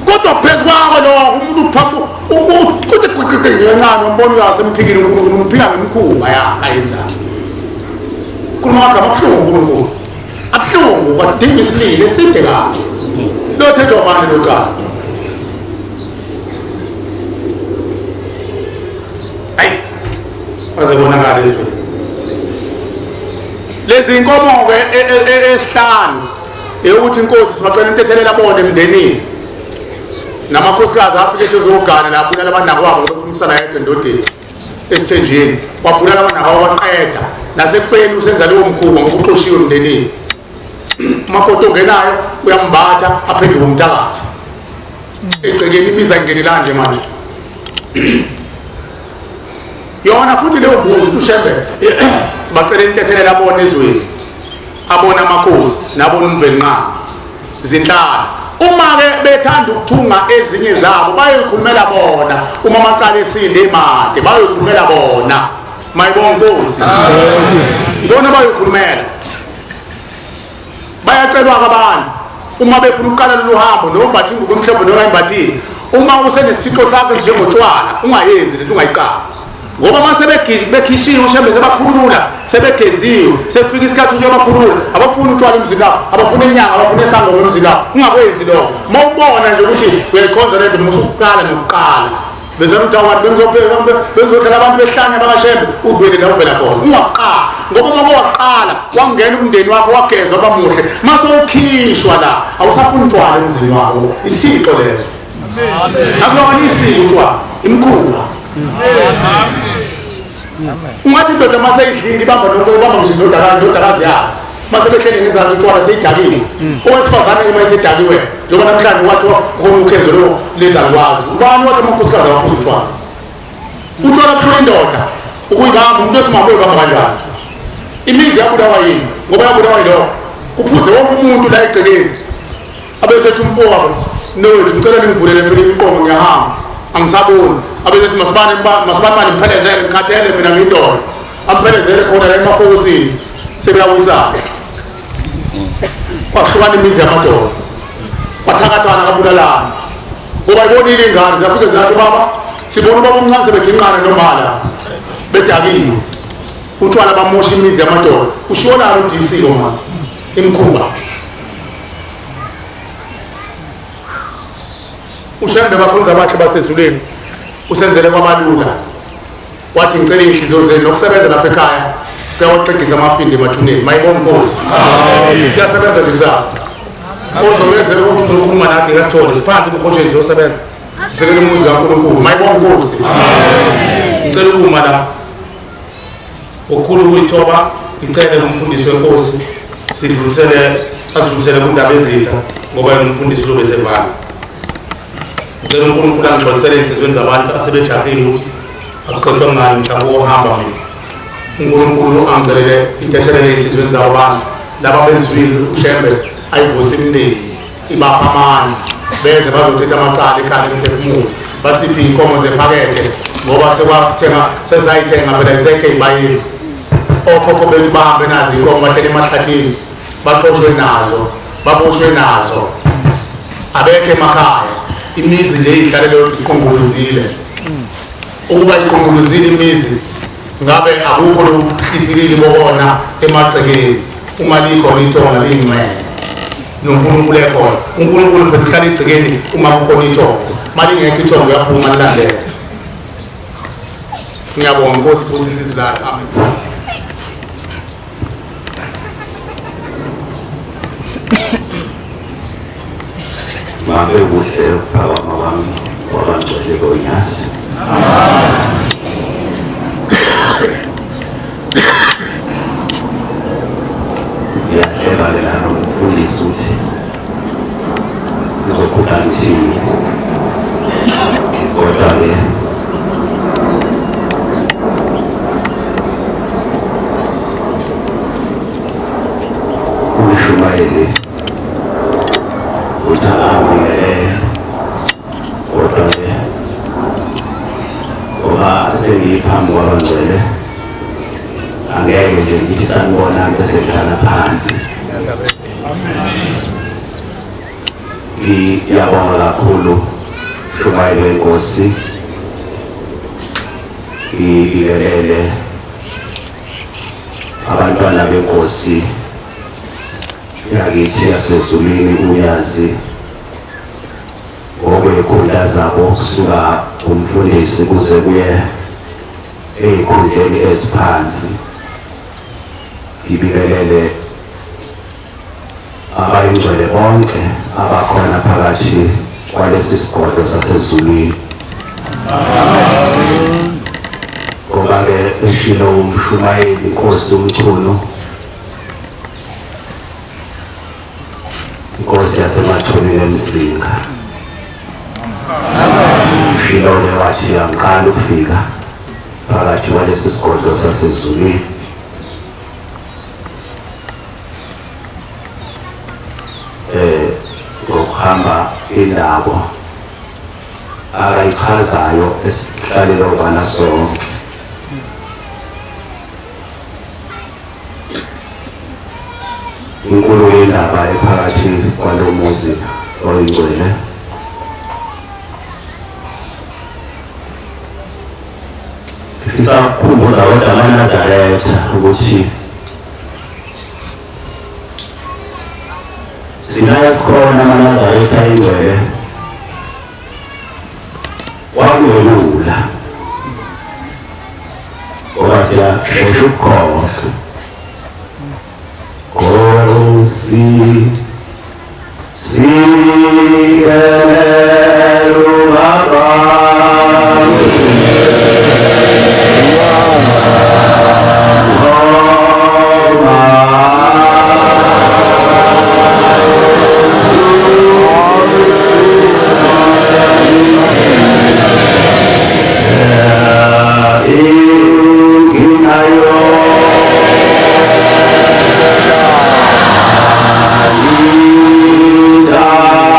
Speaker 12: Kodwa phezu kwakho lokho umuntu uphatha ukuthi kuqiqi kancane umbona uyasemphikile uNkulunkulu, umphika ngemikhuba yakhe ayenzayo. Khuluma amagama abuhlungu uNkulunkulu, abuhlungu kwadinga isililo eside kabi. Lo thethwa bani lo cala? Ayi, waze bonakala ezweni. Lezi inkomo-ke esihlanu eyokuthi inkosi sibacela intethelela bona emndenini. Namakhosikazi afike ethi ezogana la abulala abanakwabo ngoba befuna ukusala yedwa endodeni esithenjini, wabulala abanakwabo baqeda. Nasekufeni usenza lowo mkhuba ngoba uxoshiwe emndenini. Umakoti ongenayo uyambatha aphenduke umthakathi. Egcekeni imizi ayingenelani nje manje. Yona futhi leyo mbuzo ukuthi uShembe sibacela intethelela abone ezweni, abone amakhosi nabona uMvelinqangi zinhlanu. Uma-ke bethanda ukuthunga ezinye zabo bayoyikhulumela bona. Uma amacala esinde emade bayoyikhulumela bona. Mayibonga Nkosi. Ibona bayoyikhulumela. Bayacelwa-ke abantu uma befuna ukuqala lolu hambo, noma umbathe ingubo emhlophe noma ayimbathile. Uma usenesithixo sakho esinjengotshwala ungayenzi lento, ungayiqali. Ngoba uma sebekhishiwe uShembe sebakhulula, sebegeziwe, sekufika isikhathi ukuthi bakhulula, abafuni utshwala emzini wabo, abafuni inyanga, abafuni isangoma emzini wabo. Ungakwenzi lokho. Uma ubona nje ukuthi uyayikhonza lento, musukuqala nokuqala. Bezama ukuthi abantu bengizophela abantu behlanya bakaShembe, ubuyele la uvela khona. Ungaqala. Ngoba uma waqala wangena umndeni wakho wagezwa bamuhle, mase ukhishwa la awusafuni utshwala emzini wakho. Isithixo leso. Akulona isiko utshwala, imikhuba. Ungathi indoda mase idlile ibamba nokho, ibamba ngisho indodakazi yakhe. Mase behleli ngezansi utshwala seyidakile. Owesifazane uma esedakiwe, njengoba namhlanje kwathiwa khona ukhezo lo lezalukwazi. Ubani wathi amakhosikazi awaphuza utshwala? Utshwala buhlula indoda ukuyibamba, umuntu wesimame uyibamba kanjani? Imizi yabulawa yini? Ngoba yabulawa yilokho. Kuphuze wonke umuntu la egcekeni. Abesethi umfowabo, nowethu ngicela ningivulele phela imiqomo ngiyahamba. Angisaboni. Abesethi masibane masibane ngiphelezele ngikhathele mina ngiyindoda. Amphelezele khona la emafokisini sebeyawisana. Kwahlukana imizi yamadoda. Kwathakathana kabulalana. Ngoba ibonile ingane zafike zathi baba sibona ubaba omncane sebeginqana nomala bedakiwe. Utshwala bamosha imizi yamadoda. Ushona uDC lo mama. Imikhuba. uShembe bakhonza abakhe basezulwini usenzele kwabalula. Wathi ngicela inhliziyo zenu nokusebenza lapha ekhaya kuyawaxegisa amafindi emathuneni. Mayibonga Nkosi. Siyasebenza nje kusasa. Ozowenzela ukuthi uzokhuluma nathi ngasithole siphansi emkhosheni siyosebenza. Sisekele umuzi kaNkulunkulu. Mayibonga Nkosi. Ngicela ukuma la. Okukhulu ukuyithoba ngicele umfundisi wenkosi sidlulisele asidlulisele kundaba ezitha ngoba yena umfundisi uzobe sevala. Ngicela uNkulunkulu angigcwalisele enhliziyweni zabantu asebejahile ukuthi akuqedwa ngani mhlawumbe ohamba mina. uNkulunkulu angicelele intethelele enhliziyweni zabo abantu laba bezwile uShembe ayivuse imindeni ibapha amandla beze bazothetha amacala ekhaya emphefumulo basiphe inkomo zephakethe ngoba sekwathenga sesayithenga phela isekhe ibayini. Okhokho bethu bahambe nazo inkomo bahlele emahlathini baxoshwe nazo baboshwe nazo abekho emakhaya. Imizi nje ihlalele yodwa iqongolozile. Ukuba iqongolozile imizi ngabe akukho lokuhlifilili bokona emagcekeni. Uma likhona ithonga liyingcwele noNkulunkulu ekhona. uNkulunkulu phela uhlala egcekeni uma kukhona ithonga. Malingekho ithonga uyaphuma lilandele. Ngiyabonga Nkosi busisa izwi lakho. Amen.
Speaker 7: Ngiyabonga bekuhle ukuphakama kwami kwabangcwele boNyazi. Ngiyahleba-ke nanomfundisi ukuthi ngizokhupha ngithini, kodwa-ke umshumayeli uthi angibingelele, kodwa-ke ngoba sengiphambi kwabangcwele angeke nje ngithi sanibona bese ngihlala phansi. Ngiyabonga kakhulu mshumayeli wenkosi, ngibingelele abantwana benkosi yakithi yasezulwini uNyazi ngokwekhundla zabo kusuka umfundisi kuze kuye ey'khundleni eziphansi. Ngibingelele abayingcwele bonke abakhona phakathi kwalesi sigodlo sasezulwini. Ngoba-ke eshilo umshumayeli inkosi uMchunu, inkosi yasemathuneni eMzinga, ushilo-ke wathi angiqala ukufika phakathi kwalesi sigodlo sasezulwini. Ngokuhamba indawo akayichazayo esihlalelo bana sonke. Inkulu yendaba ephakathi kwalo muzi oyingcwele Ngisakhumbuza kodwa amaNazaretha ukuthi sinayasikhona amaNazaretha ingcwele kwakungelula ngoba siyashesha ukukhohlwa. Nkosi sikelela ubaba indawo.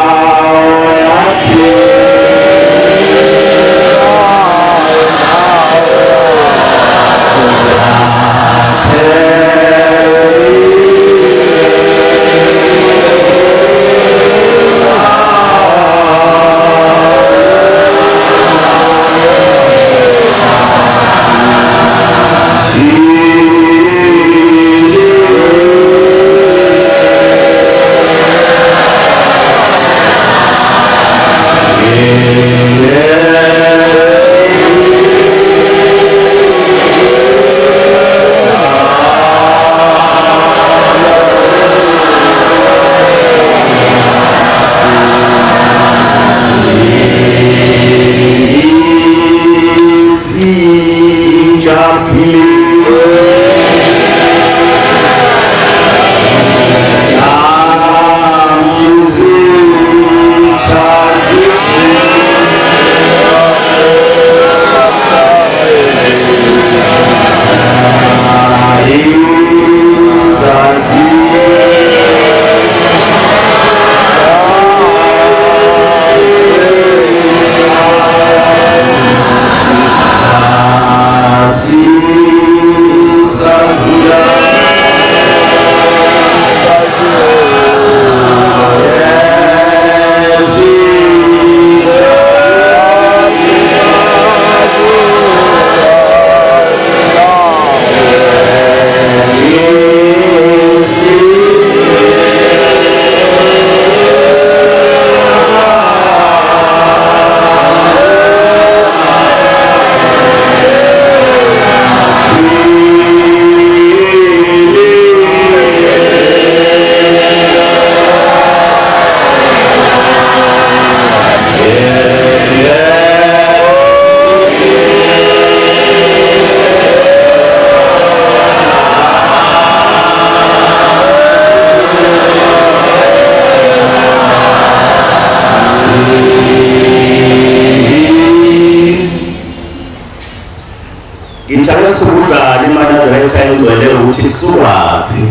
Speaker 14: Ngithi ake sikhumbuzane emaNazaretha engcwele ukuthi kusukaphi.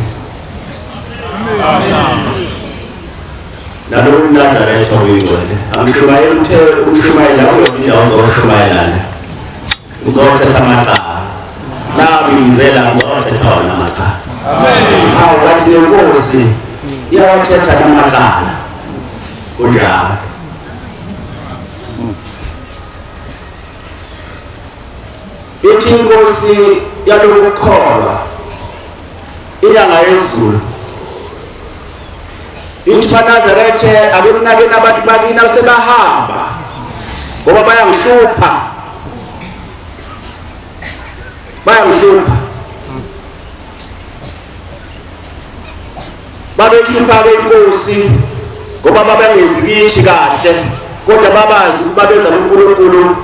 Speaker 14: Nalo uMnazaretha oyingcwele. Angishumayeli uthe ushumayela kuyona indawo zoshumayelana. Uzothetha amacala. Nami ngizela ngizothetha wona amacala. Amen. Hawu kanti lenkosi iyawathetha namacala. Kunjalo. Ithi inkosi yalokukholwa inyanga yezulu ithi maNazaretha ake mnakeni abantu bakini asebahamba ngoba bayangihlupha, bayangihlupha. Babehlupha-ke inkosi ngoba babengezi kithi kahle, kodwa babazi ukuba beza kuNkulunkulu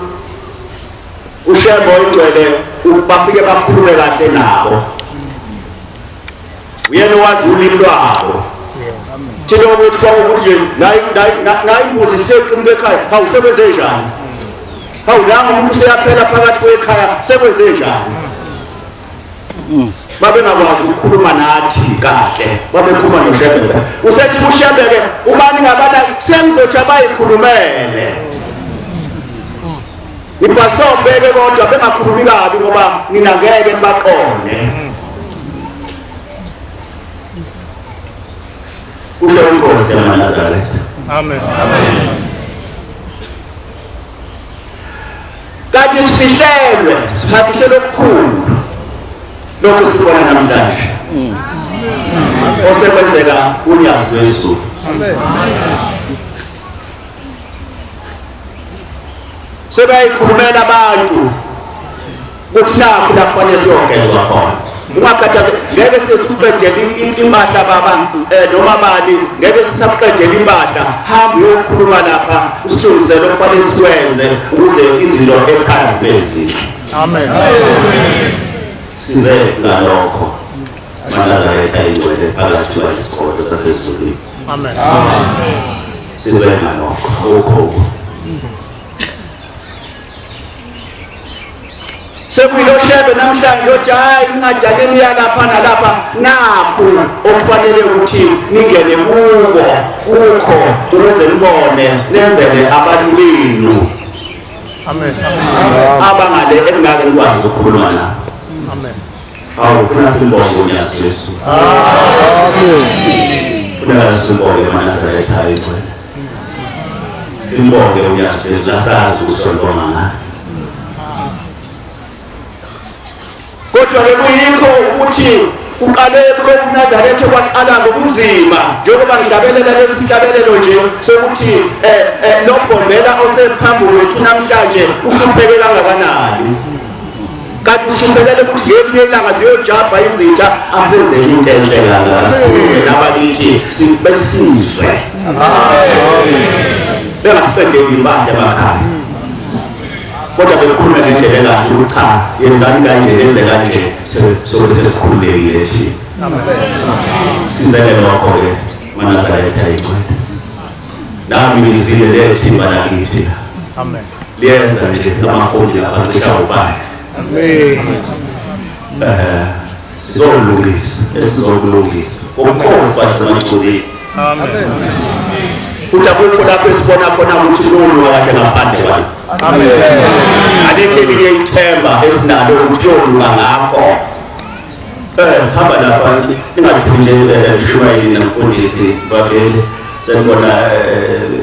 Speaker 14: uShembe oyingcwele bafike bakhulume kahle nabo. Uyena owazi ulimi lwabo. Thina ukuthi kwakukuthi nje nayi imbuzi isiqinile ekhaya, hawu sekwenze njani? Hawu nanga umuntu useyaphela phakathi kwekhaya, sekwenze njani? Babengakwazi ukukhuluma nathi kahle, babekhuluma noShembe. Usethi kuShembe ke uma ningabana sengizothi abayikhulumele. Nibhasobheke kodwa bengakhulumi kabi ngoba nina ngeke nibaqonde. Kusho inkosi yamaNazaretha. Amen. Amen. Kanti sifihlelwe, sifihlelwe okukhulu lokhu sibona namhlanje. Osekwenzeka unyazi lwezulu. Amen. Sebayikhulumela abantu ukuthi nakho la kufanele siyogezwa khona. Ungakhathazeki, ngeke sesiqedele impahla baba noma bani, ngeke sisakuqedela impahla. Hamba uyokhuluma lapha usilungisele okufanele sikwenze ukuze izinto ekhaya zibe zinhle. Amen. Size ngalokho maNazaretha ingcwele phakathi kwesigodlo sasezulwini. Amen. Size ngalokho akukho. Sekuyiloshebe namhlanje othi hayi ningadaleni niya lapha nalapha, nakhu okufanele ukuthi ningene kuko kukho ukuze nibone nenzele abantu benu. Amen. Abangale engake nikwazi ukukhuluma nabo. Amen. Awu funa simbonge uNyazi Jesu. Amen. Funa simbonge emaNazaretha ingcwele. Simbonge uNyazi Jesu lasazi ukusolonga ngayo. Kodwa ke kuyikho ukuthi uqale kulokuNazaretha kwaqala ngobunzima, njengoba ngihlabelela lesi sihlabelelo nje sokuthi lo bhombela osephambi kwethu namhlanje uhlupheke kangakanani. Kanti usihluphekele ukuthi ngelinye ilanga ziyojabha izitha, asenzele into enhle kangaka sikhulume nabakithi besizwe. Bengasiqedeli impahla emakhaya, kodwa bekhulume ngendlela ekahle ukuthi cha yenzani kanje nenze kanje sokuthi sesikhululekile thina. Sizele lokho-ke maNazaretha ingcwele. Nami ngizile lethimba lakithi liyenza nje amaholi lapha cishe awu-5. Sizolungisa esizokulungisa ubukhosi baseMaculini. Futhi akukho lapho esibona khona ukuthi kuyolunga kahle ngaphandle kwalo. Amen. Alikho elinye ithemba esinalo ukuthi kuyolunga ngakho. Sihamba lapha ningathuli nje shumayeli namfundisi mfakele senibona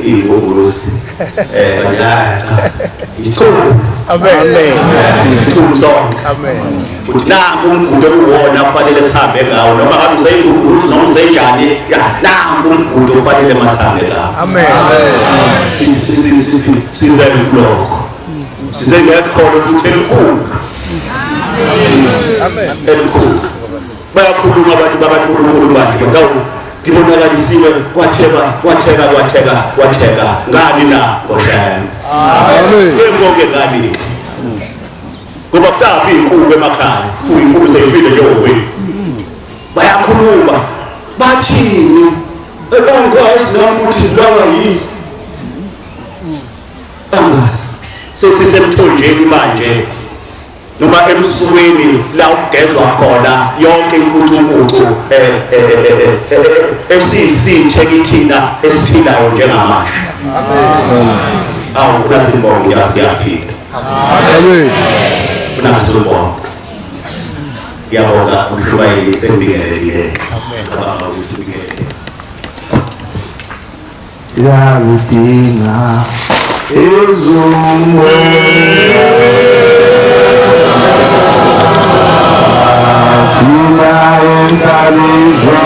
Speaker 14: iy'ngunguluzi kanti hayi cha isichulu. Amen. Isichulu sonke. Amen. Uthi nangu umgudu okuwona kufanele sihambe ngawo, noma ngabe useyingunguluzi noma usenjani, nangu umgudu okufanele masihambe ngawo. Amen. Size kulokho. Size ngeqholo futhi elikhulu. Amen. Elikhulu. Bayakhuluma abantu bakaNkulunkulu manje ndawo ngibonakalisiwe kwatheka kwatheka kwatheka kwatheka ngani na ngoShembe. Amen. Ngenkonke ngani. Ngoba kusafi inkukhu emakhaya, futhi inkukhu seyifile nje ohweni. Bayakhuluma bathini? Ebangwazi nami ukuthi sibulawa yini. Angazi. Sesisemthonjeni manje. noma emsukwini la ukugezwa khona yonke imfucufucu esiyisithe kithina esiphilayo njengamanje. Awu funa sibonge siyaphila. Amen. Funa sibonge. Ngiyabonga umhlubayeli sengibingelelile. Cabanga ukuthi ubingelele.
Speaker 15: Yakudinga ezumwe thina esalizwa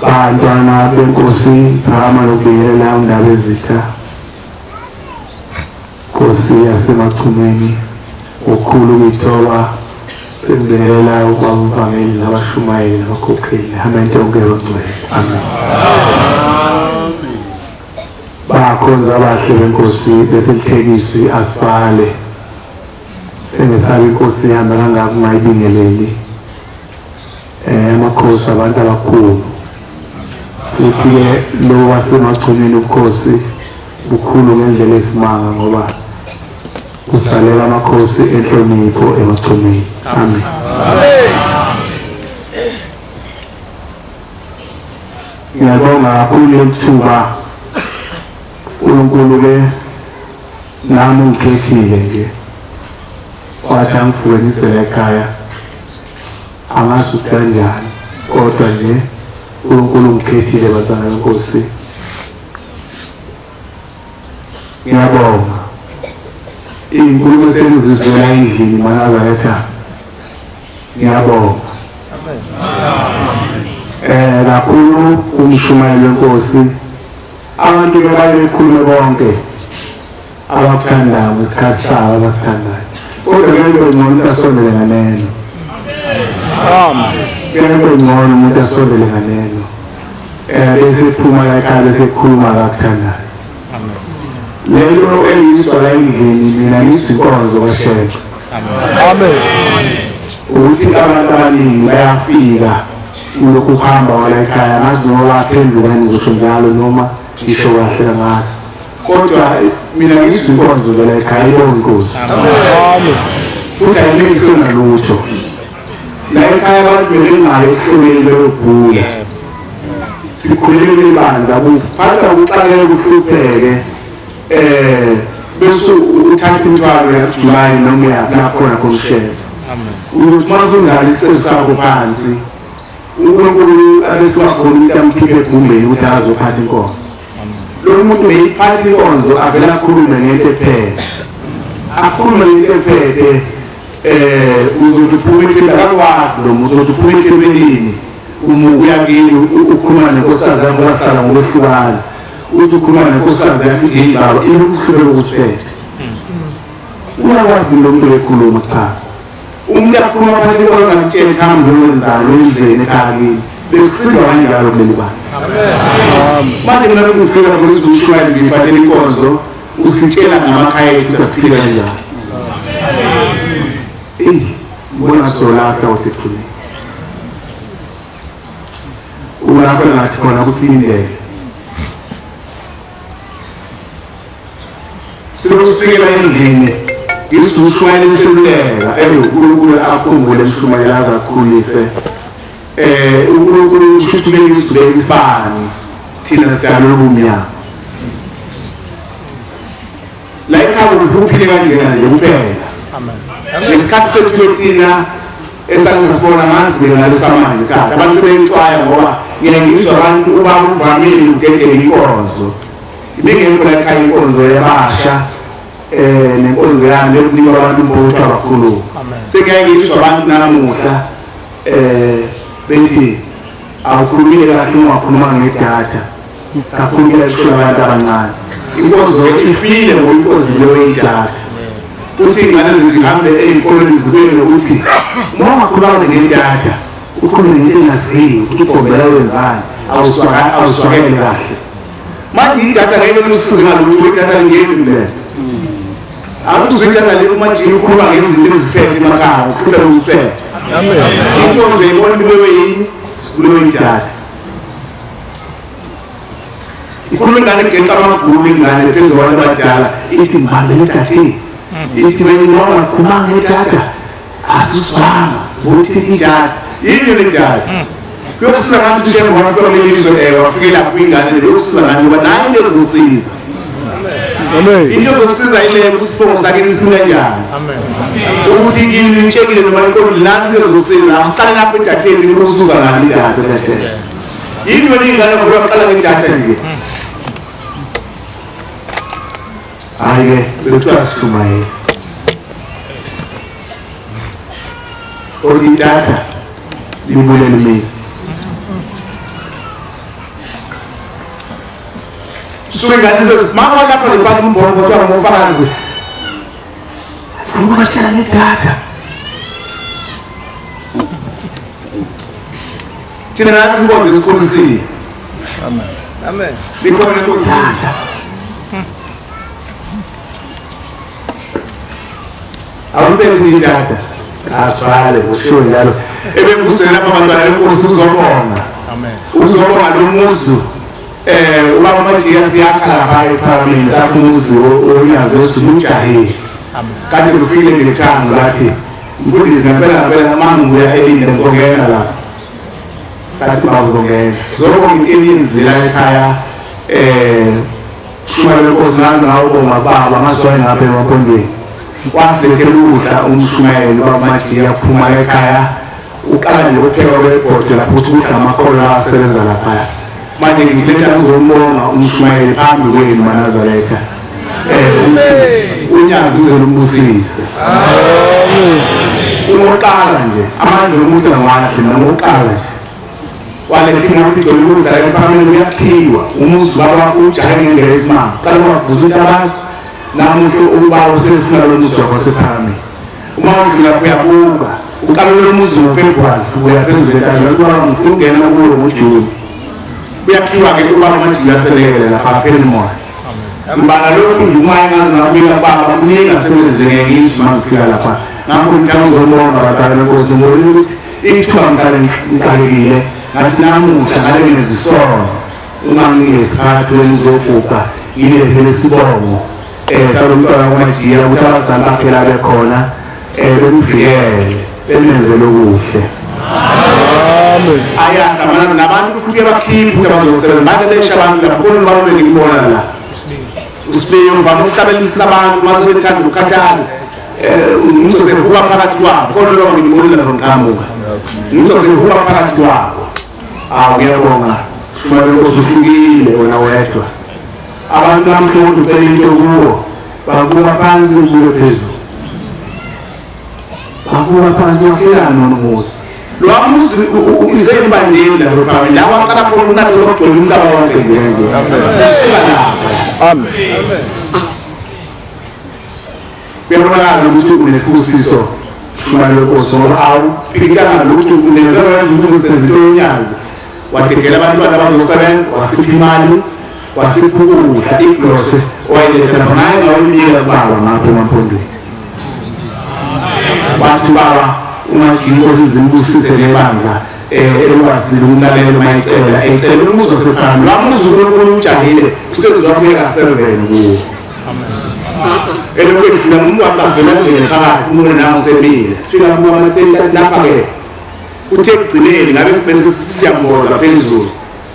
Speaker 15: Bantwana benkosi phakama nokubingelela undaba ezitha Nkosi yaseMachumeni ukhulu ukuyithoba sengibingelela ubaba umvangeli nabashumayeli nabakhokheli amen yonke ngcwele amen. Bakhonza abahle benkosi besithekiswi asibhale sengesaba inkosi ihamba kangaka ungayibingeleli amakhosi abantu abakhulu futhi-ke lo waseMachumeni ubukhosi bukhulu ngendlela esimanga ngoba kusalela amakhosi enhlonipho eMachumeni. Amen. Ngiyabonga kakhulu lethuba uNkulunkulu-ke nami ungikhethile nje wathi angifukenisele ekhaya angazi ukuthi kanjani kodwa nje uNkulunkulu ungikhethile bantwana benkosi. Ngiyabonga inkulumo sengizizwela endlini maNazaretha. Ngiyabonga kakhulu umshumayeli wenkosi. Abantu bebaye bekhulume bonke abakuthandayo ngesikhathi sabo abasithandayo kodwa kuyabe ngcono umuntu asondele nganeno. Kuyabe ngcono umuntu asondele nganeno bese ephuma la ekhaya bese ekhuluma akakuthandayo. Lelo eliyiswa la endlini mina ngizwa inkonzo kaShembe. Amen. Ukuthi abantu abaningi bayafika kulokhu kuhamba wala ekhaya ngazi noma baphenduka ngisho njalo noma ngisho kahle ngazi kodwa mina ngizwa inkonzo la ekhaya ibonga inkosi. Amen. Futhi ayingisona lutho la ekhaya abantu bebengayo ehloleni beyobhula sikhulelele ibandla kuphatha ukuxakeka kuhlupheke bese uthatha imithwalo yaJuly noma yakhona komshelo. Amen. Ukuthi mawuzungala isicelo sakho phansi uNkulunkulu abese wakhona ukuthi amkhiphe egumbeni ukuthi azophatha inkonzo. Lo muntu beyiphatha inkonzo avela akhulume ngento ephethe. Akhulume ngento ephethe uzothi uphuma ethempelini akakwazi lo muntu uzothi uphuma ethempelini uya kini ukhuluma nenkosikazi yakho bahlala ngokwehlukana uthi ukhuluma nenkosikazi yakho ithi hey baba ilokuhluleka ukuziphethe. Uyakwazi lo muntu ekhuluma cha umuntu akhuluma phathi inkonzo akutshela hambe wenzani wenzeni ekhaya kini bekusindwa kanjalo kuleli bandla. Manje mina ngifika lapho ngizoshumayela ngiphathele inkonzo usitshela ngamakhaya ethu ukuthi asiphile kanjani. Mbona solahla uthethule ulapho ngathi khona kusilindele silokufikela endlini ngishumayela iseluleka uNkulunkulu akhumbule umshumayela azakhulise uNkulunkulu ushuthuleke isibheke isibani thina sidalwe ubumnyama la ekhaya.
Speaker 12: ekhaya uphile kanjena nje kuphela. Ngesikhathi sethu thina esasibona ngazi ngalesamanje isikhathi abantu beyixwaya ngoba ngine ngizwa abantu uba uvamile udedele inkonzo. Ibingekho la ekhaya inkonzo yabasha nenkonzo yami ekunika abantu umbutho abakhulu. Sengiyaye ngizwa abantu namuhla bethi awukhulumile kahle ungakhuluma ngedatha kakhulu kuyasho abantu abancane. Inkonzo ifile ngoba inkonzo leyo idatha. Uthi ingane zihambe ey'nkolweni zibuye nokuthi uma ungakhuluma ngedatha ukhulume ngento engaziyo ukuthi ugombela wenzani awuswakele kahle. Manje idatha ngeke lusize ngalutho, idatha lingeni kulela. Akuzwe idatha le manje ikhuluma ngezinto eziphethe emakhaya, ukhuluma uziphethe. Inkonzo ibona kuleyo yini? Kuleyo idatha. Ikhuluma ingane egenqa amagulu ingane phezu kwabantu abadala ithi manje idatha ithi wena noma ukhuluma ngedatha asuswanga ngokuthi idatha yini le datha kuyokusiza ngani ukuthi shembe wafika kulelizwe wafike lapho ingane le kuyokusiza ngani ngoba nayo into ezokusiza into ezokusiza ile isibongo sakhe simi kanjani ukuthi ilitshekile noma liqondile nani into ezokusiza asiqale lapho edatheni ukuzuza ngani idatha yini wena ingane ngoba uqala ngedatha nje. Hhayi-ke bekuthiwa sishumayele kodwa idatha libulela imizi. Suke ingane zibe mama lapha lephatha umbhono kuthiwa ngofakazi funa ukubatshela ngedatha. Thina nathi inkonzo esikhulisile.
Speaker 13: Amen.
Speaker 12: Likhona inkonzo
Speaker 15: idatha. Awuphethe idatha asivale kushiwo njalo
Speaker 12: ebekusele lapha abantwana lenkosi uzobonga.
Speaker 1: Amen.
Speaker 12: Uzobonga lo muzi ubaba Majiya siyakha lapha ephakameni sakho umuzi onyazi wesizulu ujahile.
Speaker 1: Amen.
Speaker 12: Kade kufikile nje kuthanga zathi mfundisi ngempela ngempela uma ngibuya elinde ngizongena lapha. Sathi bawuzongena. Zobonga into eninzi la ekhaya shumayela lenkosi ngazi ngawubonga baba ngazwa ngapha emaphondweni. Wasilethela ukudla umshumayeli ubaba Majiya uphuma ekhaya uqala nje ukupheka kwebhodwe lapho ukuthi udla amakholwa asebenza laphaya. Manje ngithi lento ngizombonga umshumayeli phambi kwenu maNazaretha ukuthi unyazi uze lumbusise. Uqala nje amandla omuntu angawazi noma uqala nje waletha imoto igcwele ukudla ephakameni kuyakhiwa umuzi baba ujahe ngendlela esimanga qala wavuza intabazo namuhla ubaba usefuna lo muzi wakho wasephakameni. Uma udlula uyabuka uqala lo muzi ngoFebruary uya phezulu entabeni ubaba ngifuna ukungena kuwo ngoJuni kuyakhiwa-ke ubaba Majiya aselekele lapha phelimoya. Ngibala lokhu nje uma engaze ngabika baba kuningi asebenzile ngeke ngizwe uma ngifika lapha. Ngakho ngithanda ukuzobonga abantwana benkosi ngibonile ukuthi ithuba ngihlale ngixakekile ngathi namuhla ngale ngezisono uma ngingesikhathi ngizogubha ngilethe isibongo salo mntwana kwaMajiya ukuthi abazali bakhe la bekhona bemvikele bemenzele okuhle.
Speaker 1: Amen.
Speaker 12: Ayahla nabantu futhi bakhiphe ukuthi abazosebenza manje besha abantu lapho khona baba bengibona la usibiyo uvama ukuhlabelisa abantu uma sebethanda ukukhathala ngizosehuba phakathi kwabo khona baba ngibonile lapho ngiqhamuka ngizosehuba phakathi kwabo. Awu ngiyabonga shumayela inkosi uhlukile wena wedwa. Abantu namhla ukuthi ucela into kuwo babuka phansi ubuye phezulu babuka phansi wakhelana nomuzi lo muzi izembandeni lapho phambili la waqala khona ukunatha lokugcwele umhlaba wonke nje usuka lapha.
Speaker 1: Amen.
Speaker 12: Kuyabonakala ukuthi unesibusiso shumayela inkosi ngoba awuphikanga lutho unezela ukuthi usenza into yonyazi wadedela abantwana abazosebenza wasipha imali wasipha ukudla igrose owayiletha lapha ngaye ngawuyibika kubaba ngapha emaphondweni wathi baba uMajiya inkosi zimbusise lebandla elikwazile ukumlalela uma ecela ecela umuzi wasephakameni lo muzi uNkulunkulu ujahile usezobuyeka 7 kuwo. Elokwedlula umuntu wabavela phakathi umuntu nawe usemile fika kubo amasenti lapha-ke uthe ekugcineni ngabe sibese siyamboza phezulu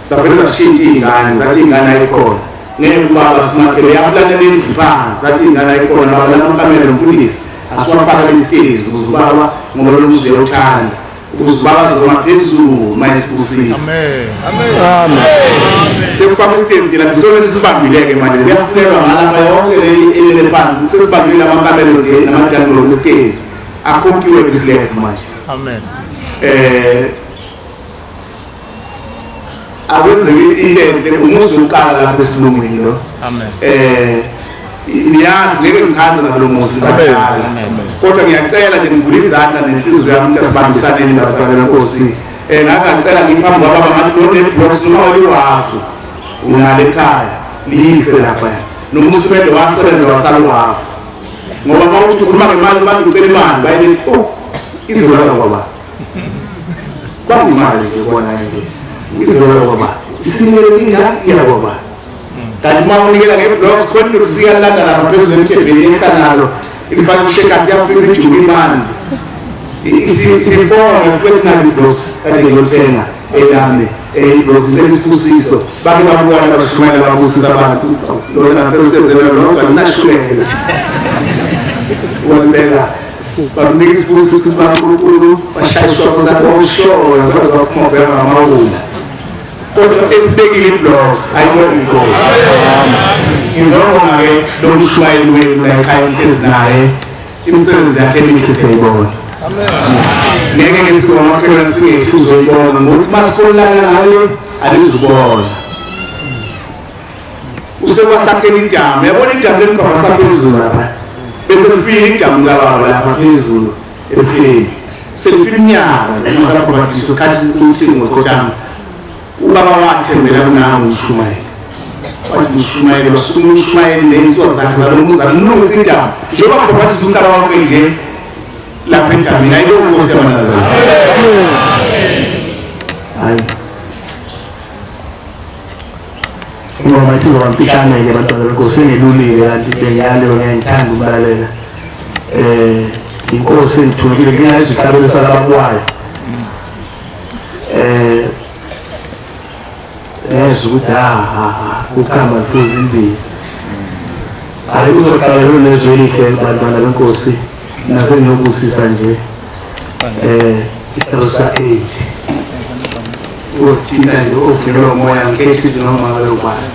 Speaker 12: savele sashintsha iy'ngane zathi iy'ngane ayikhona Ngeke ubaba simakhele yaplana lendlu phansi sathi ingane ayikhona baba lamakamelo mfundisi asiwafaka isitezi ukuze ubaba ngoba lo muzwe uthanda ukuze ubaba azoma phezulu mayisibusisa.
Speaker 4: Amen. Amen.
Speaker 12: Sekufaka isitezi ke lapho sonke sisibambile ke manje kuyafunelwa ngalapha yonke le elele phansi sesibambile amakamelo nje namadanglo isitezi akhokhiwe islab manje.
Speaker 4: Amen.
Speaker 12: Akwenzeke into enhle umuzi uqala lapha esilungwini lo.
Speaker 4: Amen.
Speaker 12: Niyazi ngeke ngichaze ngalo muzi badala. Kodwa ngiyacela nje ngivule izandla nenhliziyo yami ukuthi asibambisaneni nabantwana benkosi. Ngakacela ngiphambi kwababa ngathi no ne-blocks noma oliwafu unale ekhaya liyise lapha. Nomuzi bende wasebenza wasala uhafu. Ngoba uma uthi ukhuluma ngemali abantu ucela imali bayethi oh izolala kwaba. Kwakuyimali nje bona nje. Izolala kwaba. Isinikelo ingaka iya kwaba. Kanti uma unikela nge-blocks khona into lusika landa lapha phezulu emthebeni ehla nalo ifaka ushekasi yafisa ijuka imanzi. Isifonga futhi nalo i-blocks kade ngiyothenga elami i-blocks ngicela isibusiso bake babukana abashumayela babusisa abantu lona ngempela usezela lodwa linashumela wempela bakunika isibusiso ukuthi baNkulunkulu bashayiswa kusakho oshona baze baphuma bheka ngamawula. Kodwa esibekile i-blocks ayibona inkosi. Ngizobonga-ke lo mshumayeli wethu la ekhaya enhlezi naye imisebenzi yakhe emihle siyayibona. Ngeke ke singomakhelwane singethu uzoyibona ngokuthi masifonelana ngaye alizubona. Usekwasakhela idamu, yabona idamu lelibhaba saphezulu lapha. Bese kufika idamu kababa lapha phezulu efeni. Selifika iminyaka ngisabhabhathiswa isikhathi ukuthi ngokhothama. Ubaba wathembela kunawo umshumayeli. Wathi umshumayeli wasukuma umshumayeli ney'nsuku zakhe zalo muzana lungisa idamu. Njengoba kubhabhathiswa umhlaba wonke nje lapha edamini ayilowo nkosi yamaNazaretha.
Speaker 15: Hayi. Ingoma ithi ngoba mfishane-ke bantwana benkosi engelulile kanti bengiyaleyo ngiyangithanda ukulalela. Inkosi engithumile ngiyayizwa ihlabelo salabakwayo. Ngezwa ukuthi ukuhamba liphuza imbiza. Hhayi uzohlabela nezwi elihle bantwana benkosi nasengiyobusisa nje isihlalo sa-8. Usithinta nje ovunyelwa umoya ngikhethe noma ngabe ubani.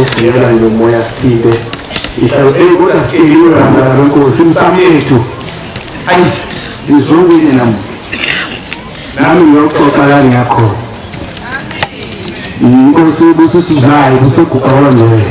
Speaker 15: Ovunyelwa nje umoya sithinte. Ihlalo kodwa sithintile bantwana benkosi imsamo yethu. Ayi ngizokuyini namuhla. Nami ngiyoxoxa la ngiyakhona. Inkosi ibusisa naye kuseguqa kwangcwele.